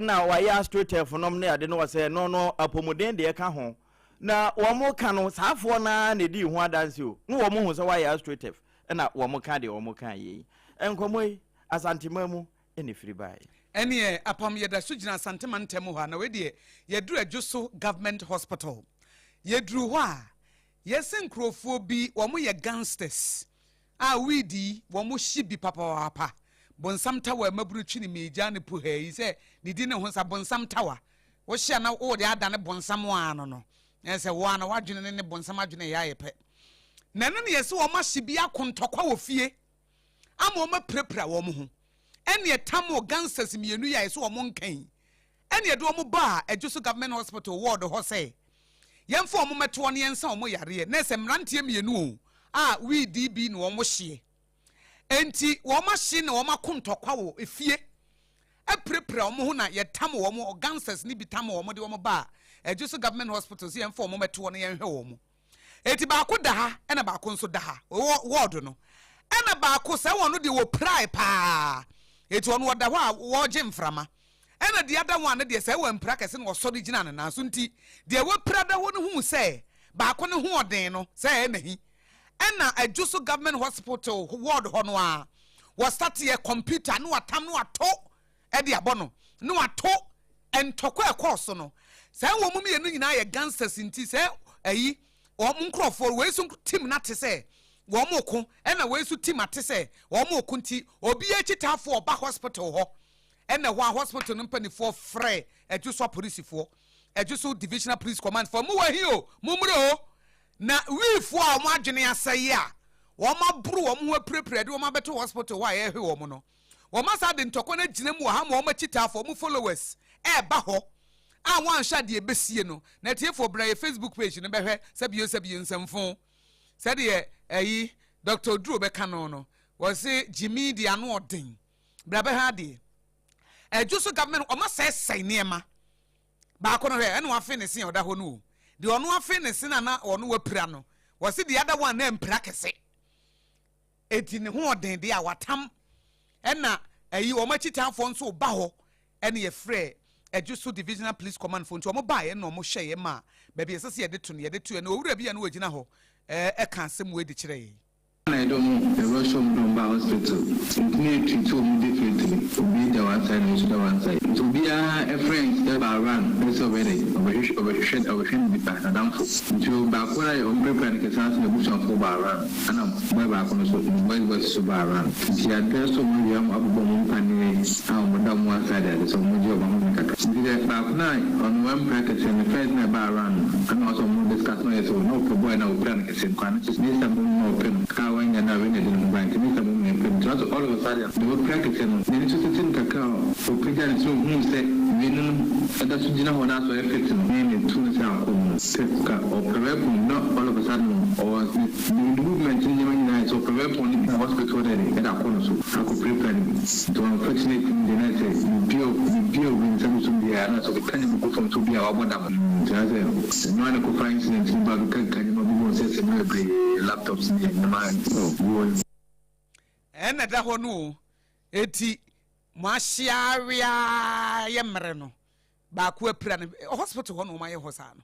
na wɔayɛ astroturf nom ne ade no wɔ sɛ ɛno no apɔmuden deɛ ka ho. Na wɔn ka no saafoɔ no ara na ɛdii ho adanse o. Na wɔn hu sɛ wɔayɛ astroturf na wɔn ka deɛ wɔn ka yei. Nkɔmmɔ yi, Asanteman mu na ɛfiri baeɛ.
Ɛneɛ apam yɛda so gyina Asante mantam hɔ a na wei deɛ yɛduru Adwoso Government Hospital. Yɛduru hɔ a Yɛse nkurofoɔ bi wɔn yɛ gangsters a weed yi wɔn hye bi papaapa bonsam tawa mmabunu twi ne meegyaa ne puhaa yi sɛ ne di ne ho sa bonsam tawa wo hye a na wo de adane bonsam aa no no ɛsɛ sɛ wo a na wadwene ne ne bonsam adwene yɛ ayɛ pɛ na ɛno ne yɛse wɔn ahye bi ako ntɔkwa wɔ fie ama wɔn apirapira wɔn ho ɛne ɛtam wɔ gangsters mmienu yi a yɛse wɔn nka yi Ɛna yɛde wɔn baa Adwoso Government Hospital ward hɔ sɛ yɛmfa wɔn mmɛto hɔ na yɛnsa wɔn yareɛ. Na ɛsɛ mmeranteɛ mmienu o a weed bi na wɔn hyeɛ. Enti wɔn ahye na wɔn ako ntɔkwa wɔ efie apirapira wɔn ho na yɛtam wɔn, gangsters no bi tam wɔn de wɔn baa Adwoso Government Hospital sɛ yɛmfa wɔn mmɛto hɔ na yɛnhwɛ wɔn. Enti baako da ha ɛna baako nso da ha wɔ ward no. Ɛna baako sɛ wɔn no deɛ wɔpirae paa. Enti ɔno ɔda hɔ a wɔregye mframa. Ɛna deɛ ada hɔ a ne deɛ sɛ wampira kɛse na ɔsɔre gyina ne nan so nti deɛ wapira da hɔ no huu sɛ baako no hoɔden no sɛ ɛyɛ n'ahi. Ɛna Adwoso Government Hospital ward hɔ no ara wɔstateɛ computer na watam na wato de abɔ no na wato ntɔkwa a ɛkɔɔ so no sɛ wɔn mmienu nyinaa yɛ gangsters nti sɛ ayi wɔn nkurɔfoɔ wei nso team no ate sɛ wɔn ko ɛna wei nso team ate sɛ wɔn ko nti obiara akyitaafoɔ ɔba hospital hɔ ɛna ɛhɔ a hospital no mpanimfoɔ frɛ ɛdwo so apolisifoɔ ɛdwo so divisional police command foɔ mo wɔ hi o mo mmerɛ o na wiifoɔ a wɔn adwene asɛe a wɔn aboro wɔn ho apirapira de wɔn abɛto hospital hɔ a yɛrehwe wɔn no Wɔasan de ntɔkwa no agyina mu wɔ ha ma wɔn akyitaafoɔ, wɔn followers, reba hɔ a wɔanhwɛ a deɛ ɛbɛsie no. Na atiefoɔ bra yɛ Facebook page no bɛhwɛ sɛbio sɛbio nsɛmfo. Sɛdeɛ ɛyi Dr. Oduro bɛka no no, wɔse Gyimii deɛ ano ɔden. Bra bɛhwɛ adeɛ. Ɛdwo so government wɔn asɛesɛe nneɛma. Baako no hwɛ ɛna wafe ne se a ɔda hɔ no o. Deɛ ɔno afe ne se na na ɔno wapira no, wɔse the other one na ampira kɛse. Enti ne ho ɔden deɛ a watam ɛna ɛyi wɔn akyitaafoɔ nso ba hɔ ɛna yɛfrɛ Adwoso Divisional Police Command foɔ nti wɔn baeɛ ɛna wɔn hwɛeɛ maa baabi ɛsɛ sɛ yɛde to no yɛde toeɛ na owura bi a na ɔgyina hɔ ɛka asɛm wei de kyerɛɛ yɛn.
Na yɛde ɔmo yɛ rush ɔmo de ɔmo baa hospital nti na yɛ treat ɔmo differently obi da one side na obi nso da one side nti obiara friends ɛba around sɛ ɔbɛyɛ dɛn ɔbɛhwehwɛ ɔbɛhwehwɛ ɔbɛhwɛ ne nipa nadamfo nti baako na ɔmo pirapira no kɛse ara sɛ n'abusuafoɔ ba around. Ɛna boy baako no so ne boys boys so baa round nti yɛadress ɔmo awie ɔmo abobɔ ɔmo mpaneɛ a ɔmo da ɔmo one side ade sɛ ɔmo gye ɔmo ahome kakra nti dɛ baako no a ɔno wampira kɛseɛ no first na ɛbaa round no ɛna ɔsɛ ɔmo discuss na ɔyɛ sɛ na ɔpɛ boy no a ɔpira no kɛseɛ no koraa no kyesɛ ne nsa mmom na ɔpɛ no a wanya no a wei na ɛde ne ho bae nti ne nsa mmom na ɛpɛ no nti ɔsɛ all of a sudden deɛ wapira kɛseɛ no n'ani so tete no kakra a ɔpagya ne ti na ɔhuu sɛ wei no no ɛda so gyina hɔ na asɛ ɔyɛ fit no ne ne tu no sɛ akɔ mu no sɛ ka ɔpɛ weapon na all of a sudden no ɔwɔ ne Ne movement ne nneɛma nyinaa yɛ sɛ ɔpɛ weapon no bi na hospital dɛ de ɛde akɔ no so akɔ pirapira no bi nti unfortunately no deɛ na sɛ biribi a biribi a obi nsa bɛsɔ mu biara na sɛ ɔkeka nneɛma gu fam sɛ obi a wabɔ dam nti na sɛ ɛno ara na ɛkɔfa incident no ba kekakeka nneɛma gugu hɔ sɛsɛ nneɛma bebree laptops ne nneɛma gu hɔ.
Ɛna ɛda hɔ no o, eti mo ahye awe ara yɛ mmere no. Baako apira no hospital hɔ na wɔn ayɛ hɔ saa no.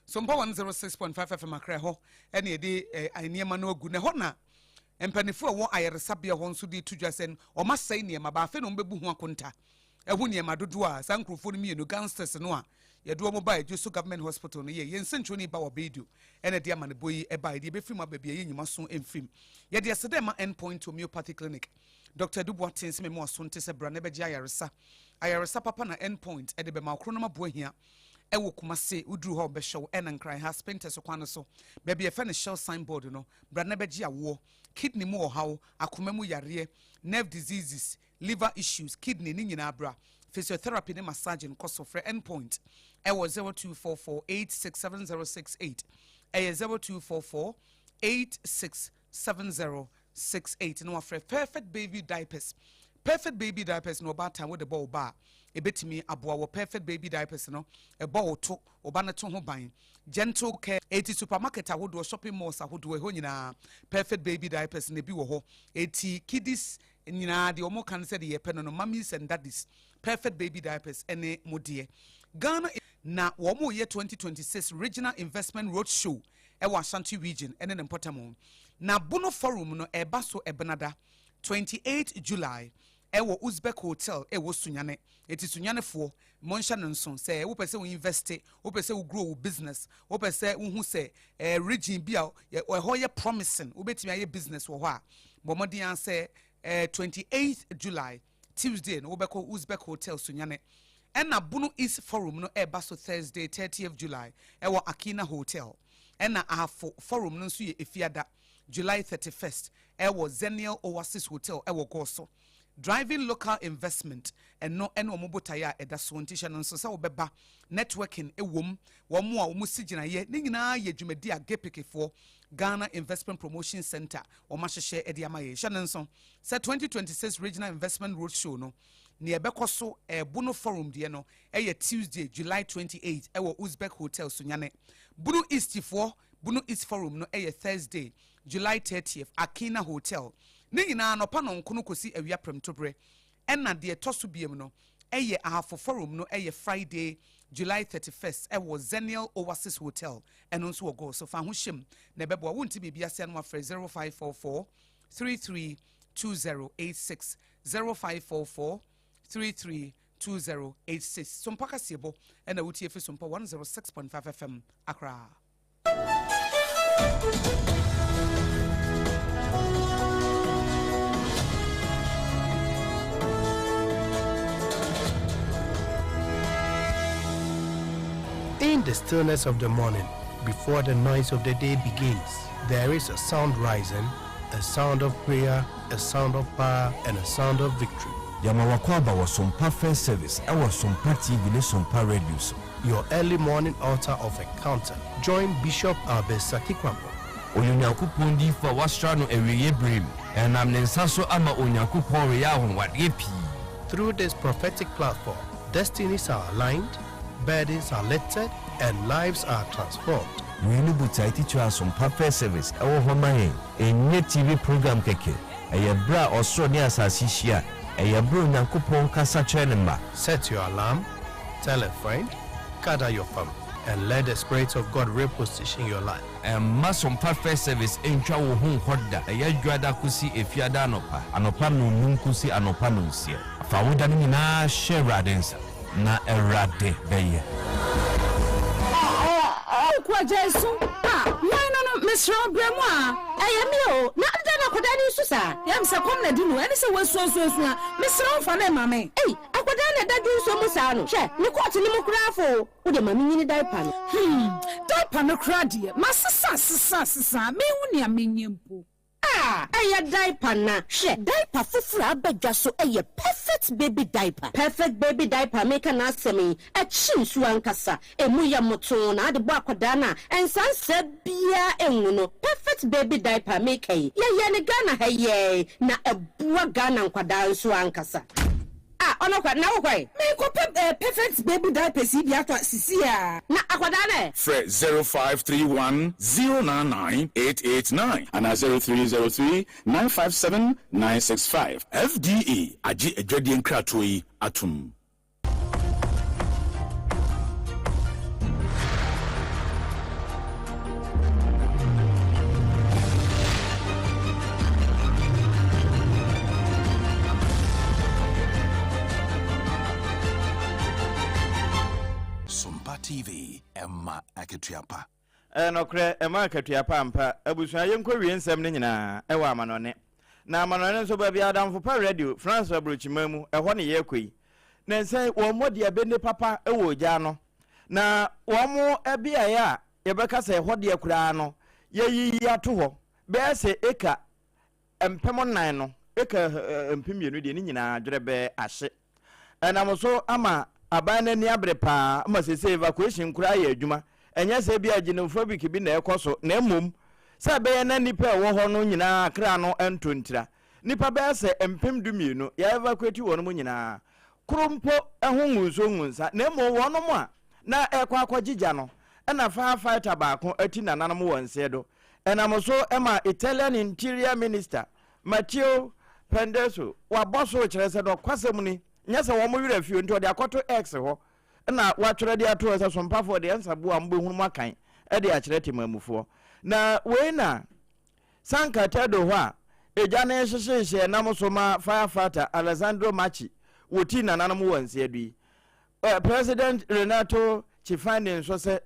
Sompa 106.5 FM Accra hɔ ɛna yɛde eh, nneɛma no agu na ɛhɔ na mpanimfoɔ a ɛwɔ ayaresabea hɔ nso de to dwa sɛ wɔn asɛe nneɛma ba afei na wɔn bɛbu ho akonta. Ɛho nneɛma dodoɔ a saa nkurɔfoɔ no mmienu, gangsters no a yɛde wɔn baa Adwoso Government Hospital no yɛɛ. Yɛn nsɛnkyerɛwni Bawa Beidu na ɛde amanebɔ yi baeɛ. Deɛ ɛbɛfiri mu aba biara, yɛn nnwuma so mfiri mu. Yɛde aseda rema End Point Homeopathy Clinic. Dɔkta Adu Boateng sɛ mema w'aso nte sɛ bra na bɛgye ayaresa. Ayaresa papa na End Point de bɛma wo. Kronom Aboahia wɔ Kumase, woduru hɔ a wɔbɛhwɛ wo. Ɛna Nkran ha, Spintex kwan no so, baabi a yɛfrɛ no Shell sign board no, bra na bɛgye awoɔ, kidney mu ɔhaw, akoma mu yareɛ, nerve diseases, liver issues, kidney ne nyinaa bra. Physiotherapy ne massaging kɔ so. Frɛ End Point ɛwɔ 0244 867068. Ɛyɛ 0244 867068 na wafrɛ Perfect Baby Diapers. Perfect Baby Diapers no ɔbaatan wode bɔ wo ba a ɛbɛtumi aboa wɔ Perfect Baby Diapers no ɛbɔ wo to wo ba no to ho ban. Gentle Care eti supermarket ahodoɔ, shopping malls ahodoɔ ɛhɔ nyinaa Perfect Baby Diapers na ebi wɔ hɔ. Eti kiddies nyinaa deɛ wɔn ka no sɛ deɛ yɛpɛ no no mummies and daddies Perfect Baby Diapers ɛne mo deɛ. Ghana na wɔn reyɛ 2026 Regional Investment Road Show ɛwɔ Ashanti Region ɛne ne mpɔtam. Na Bono Forum no ɛreba so Ɛbenada 28 July ɛwɔ Uzbek Hotel ɛwɔ Sunyani. Eti Sunyanefoɔ monhyɛ no nso sɛ wopɛ sɛ wo investe, wopɛ sɛ wo grow wo business, wopɛ sɛ wohu sɛ eh, region bi a ɛhɔ yɛ promising, wobɛtumi ayɛ business wɔ hɔ a, bɔ mmɔden ara sɛ eh, 28 July Tuesday no wobɛkɔ Uzbek Hotel Sunyani. Ɛna Bono East Forum no ɛreba so Thursday 30th July ɛwɔ Akina Hotel. Ɛna Ahafo Forum no nso yɛ Efiada July 31st ɛwɔ Zeniel Oasis Hotel ɛwɔ Goso. Driving local investment, ɛno ne wɔn botaeɛ a ɛda soɔ nti hyɛ no nso sɛ wobɛba. Networking wom, wɔn a wɔsi gyinaeɛ, ne nyinaa yɛ dwumadi a GIPC foɔ, Ghana Investment Promotion Centre, wɔn ahyehyɛ de ama yɛn. Hyɛ no nso sɛ 2026 Regional Investment Road Show no, nea ɛbɛkɔ so, Bono Forum deɛ no yɛ Tuesday, July 28 wɔ Uzbek Hotel, Sunyani. Bono East foɔ, Bono East Forum no yɛ Thursday, July 30th, Akina Hotel. Ne nyinaa anɔpa nɔnkono kɔsi awia prɛmtoberɛ. Ɛna deɛ ɛtɔ so biom no yɛ Ahafo Forum no yɛ Friday, July 31st wɔ Zeniel Oasis Hotel, ɛno nso wɔ Goso. Fa ho hyɛ mu na ɛbɛboa. Wonte biribi ase a na wafrɛ 0544 33 2086, 0544 33 2086. Sompa Kaseɛbɔ ɛna wotie fi Sompa 106.5 FM, Accra.
In the stillness of the morning, before the noise of the day begins, there is a sound rising, a sound of prayer, a sound of power, and a sound of victory.
Yɛma w'akwaaba wɔ Sompa First Service ɛwɔ Sompa TV ne Sompa Radio so.
Your early morning altar of encounter. Join Bishop Albert Sakikwampo.
Ɔyɛ Onyankopɔn diyifo a wɔasra no awieeɛ berɛ mu. Ɛnam ne nsa so ama Onyankopɔn reyɛ anwanwadeɛ pii.
Through this prophetic platform, destinies are aligned, burdens are lifted, and lives are transformed.
Wei ne botae titire a Asompa First Service wɔ hɔ ma yɛn. Ɛnyɛ TV program kɛkɛ. Ɛyɛ berɛ a ɔsoro ne asase hyia. Ɛyɛ berɛ a Onyankopɔn kasa kyerɛ ne mma.
Set your alarm, tell a friend, gather your family, and let the Spirit of God reposition your life.
Mma Sompa First Service ntwa wo ho nkɔ da. Ɛyɛ Dwoada kosi Efiada anɔpa, anɔpa nnɔnnum kosi anɔpa nnɔnsia. Fa wo da no nyinaa hyɛ Awurade nsa, na Awurade bɛyɛ.
Oh Kwagya su ah hwan no no mesrɛ wo brɛ mu aa. Ɛyɛ me o na adɛn na akwadaa no resu saa. Yam sɛ kɔm na di no ɛne sɛ wasuasuasua mesrɛ wo fa no ma me. Ei akwadaa na ɛda dwonsɔ mu saa no hwɛ ne coat no mu koraa fo o wo deɛ ma me nyini diaper no. Hmm diaper no koraa deɛ masesa sesa sesa menhu nea menyɛ mpo. Ah ɛyɛ diaper na hwɛ diaper foforɔ a aba dwa so ɛyɛ perfect baby diaper. Perfect baby diaper a meka n'asɛm yi ɛkye nsuo ankasa ɛmu yɛ motoo na ade bɔ akwadaa no a ɛnsansaa biara ɛngu no perfect baby diaper a meka yi yɛyɛ no Ghana ha yi ara na ɛboa Ghana nkwadaa nso ankasa. Ah ɔno kwa na wo kɔ ɛ? Meekɔ pɛ eh perfect baby diapers yi bi atɔ sisi a. Na akwadaa no ɛ?
Frɛ 0531 099 889 anaa 0303 957 965. FDA agye adwadie nkratoɔ yi atom.
TV, ɛma akatua pa.
Ɛyɛ nɔkorɛ, ɛma akatua pa ampa. Abusua, yɛnkɔ wie nsɛm no nyinaa ɛwɔ amanɔne. Na amanɔne nso, baabi a Adamfo Pa Radio, France aburokyiman mu, ɛhɔ ne yɛrekɔ yi. Nnansa yi, wɔmmɔ diabene papa wɔ ogya ano. Na wɔn beaeɛ a yɛbɛka sɛ ɛhɔ deɛ koraa no, yɛayiyi ato hɔ bɛyɛ sɛ eka 4000 no, eka 2000 deɛ ne nyinaa dwerɛbɛɛ ahye. Ɛnam so ama aban no ani abere paa ma seesei evacuation koraa yɛ adwuma. Ɛnyɛ sɛ ebia xenophobic bi na ɛrekɔ so, na mmom sɛ ɛbɛyɛ na nnipa a ɛwɔ hɔ no nyinaa kra no nto ntira. Nnipa bɛyɛ sɛ 12,000, yɛaevacuate wɔn nyinaa. Koro mpo ho ngu nsuo ngu nsa, na mmom wɔnom a na ɛrekɔ akɔgye gya no na fire fighter baako ati nananom wɔ nseɛ do. Ɛnam so ma Italian Interior Minister Matteo Pendeso wabɔ so rekyerɛ sɛ nɔkwasɛm ni, nyɛ sɛ wɔn werɛ afi o, nti ɔde akɔto X hɔ na watwerɛ de ato hɔ sɛ sompafoɔ deɛ nsaboa a mobɛhunu mo akan de akyerɛ temanmufoɔ. Na wei na San Cataldo hɔ a egya no rehyehyeehye nam so ma firefighter Alessandro Macchi wɔ tii nananom wɔ nseɛ do yi. President Renato Schifani nso sɛ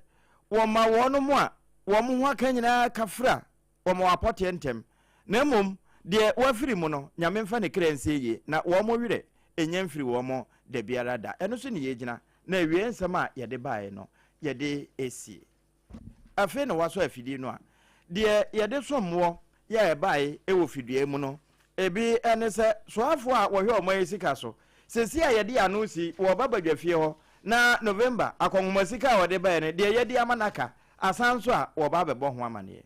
wɔma wɔnom a wɔn ho aka nyinaa ka fira wɔma wɔapɔteɛ ntɛm na mmom deɛ wafiri mu no Nyame mfa ne kra nsie yie na wɔn werɛ nnya mfiri wɔn dabiara da. Ɛno so ne yɛgyina na awiei nsɛm a yɛde baeɛ no yɛde sie. Afei na wɔasɔ afidie no a deɛ yɛde som woɔ yɛ a ɛbaeɛ wɔ fidua mu no ebi ne sɛ soafoɔ a wɔhwɛ ɔman yi sika so seesei a yɛde ano si wɔ ba badwafie hɔ na November akɔnhoma sika a wɔde baeɛ no deɛ yɛadi ama no aka asan nso a wɔba abɛbɔ ho amaneɛ.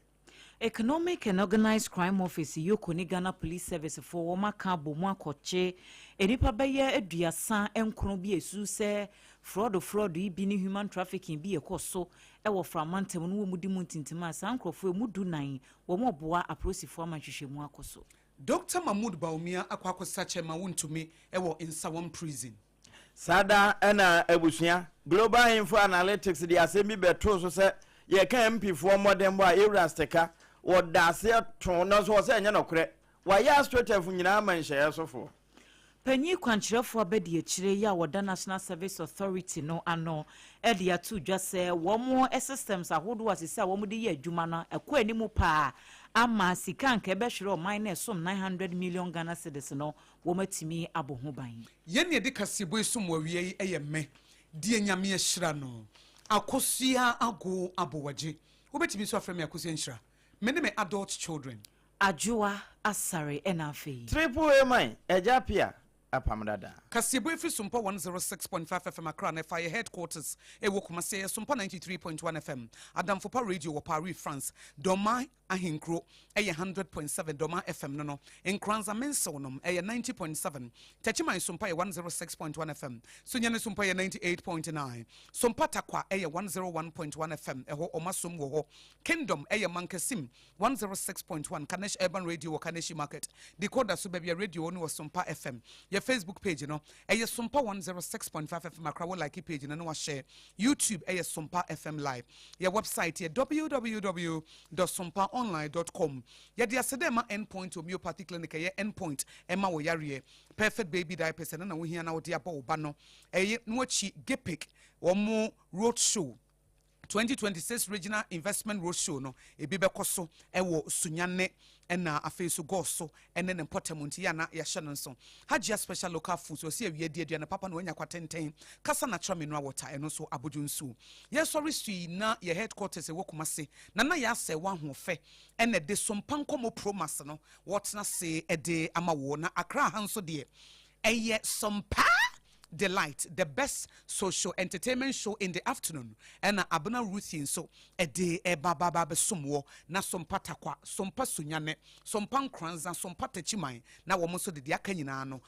Economic and Organised Crime Office, EOCO, ne Ghana Police Service foɔ wɔn aka abɔ mu akɔkye nnipa bɛyɛ 39 bi a ɛsusu sɛ frɔdo frɔdo yi bi ne human trafficking bi ɛkɔ so wɔ Fra mantam no wɔn di mu ntintim a saa nkorɔfoɔ yi mu 14 wɔn reboa apolisifoɔ ama nhwehwɛmu akɔ so.
Doctor Mahmood Bawumia akɔ akɔsa kyɛ ma wontumi wɔ Nsawam Prison.
Saa da na abusua, Global Info Analytics de asɛm bi bɛtoo so sɛ yɛka MP foɔ mmɔdenbɔ a Ewura Stika wɔda aseɛ too nanso wɔ sɛ ɛnyɛ nɔkorɛ. Wayɛ AstroTurf nyinaa ama nhyɛeɛ sofoɔ.
Panyin kwankyerɛfo abadiakyire yi a wɔda National Service Authority no ano de ato dwa sɛ wɔn systems ahodoɔ a sisi a wɔde yɛ adwuma no ɛkɔ anim paa ama sika a anka ɛbɛhwere ɔman no a ɛsom 900 million Ghana cedis no wɔatumi abɔ ho ban.
Yɛn na yɛde kaseɛbɔ yi som wɔ awia yi ɛyɛ me deɛ Nyame ahyira no Akosua Ago Abowagye Wobɛtumi nso afrɛ me Akosua Nhyira Me ne me adult children.
Adwoa Asare ɛna afei.
Triple A man, Agya Appiah, Apam Dada.
Kaseɛbɔ yi firi Sompa 106.5 FM Accra na ɛfa yɛ headquarters ɛwɔ Kumasi ɛyɛ Sompa 93.1 FM Adamfo Pa Radio wɔ Paris France Dɔma Ahenkuro ɛyɛ 100.7 Dɔma FM no no Nkoranza Mensew nom ɛyɛ 90.7 Techiman Sompa yɛ 106.1 FM Sunyani Sompa yɛ 98.9 Sompa Tarkwa ɛyɛ 101.1 FM ɛhɔ Ɔmasom wɔ hɔ Kingdom ɛyɛ Mankasim 106.1 Kanesh Urban Radio wɔ Kaneshie Market Decoder so baabi a radio wɔ no wɔ Sompa FM. Yɛ Facebook page no ɛyɛ Sompa 106.5 FM Accra wo like page no na wa share. YouTube ɛyɛ Sompa FM Live. Yɛ website yɛ www dot sompaonline dot com. Yɛde aseda ɛma Endpoint Homeopathy Clinic ɛyɛ Endpoint ɛma wo yareɛ. Perfect Baby Diapers ɛno na wohia na wode abɔ wo ba no. Ɛyɛ no akyi GIPIC wɔn road show. 2026 Regional Investment Roadshow no, ebi bɛkɔ so wɔ Sunyani ɛna afei nso Goso ne ne mpɔtam nti yɛ a na yɛahyɛ no nso. Hajia Special Local Foods, ɔsi awia di aduane papa na wanya kwatenten, kasa natural mineral water, ɛno nso abodwo nsuo. Yɛsɔre so yi na yɛ headquarters ɛwɔ Kumasi na na yɛasɛ wɔ ahoɔfɛ ɛna ɛde Sompa Nkɔmmɔ Promax no wɔtena se ɛde ama wo na Accra ha nso deɛ ɛyɛ Sompa Delight, the best social entertainment show in the afternoon, ɛna Abena Ruthie nso ɛde ɛba ba ba abɛsom wɔ na Sompa Tarkwa, Sompa Sunyane, Sompa Nkoranza, Sompa Techiman na wɔn nso de deɛ aka nyinaa no.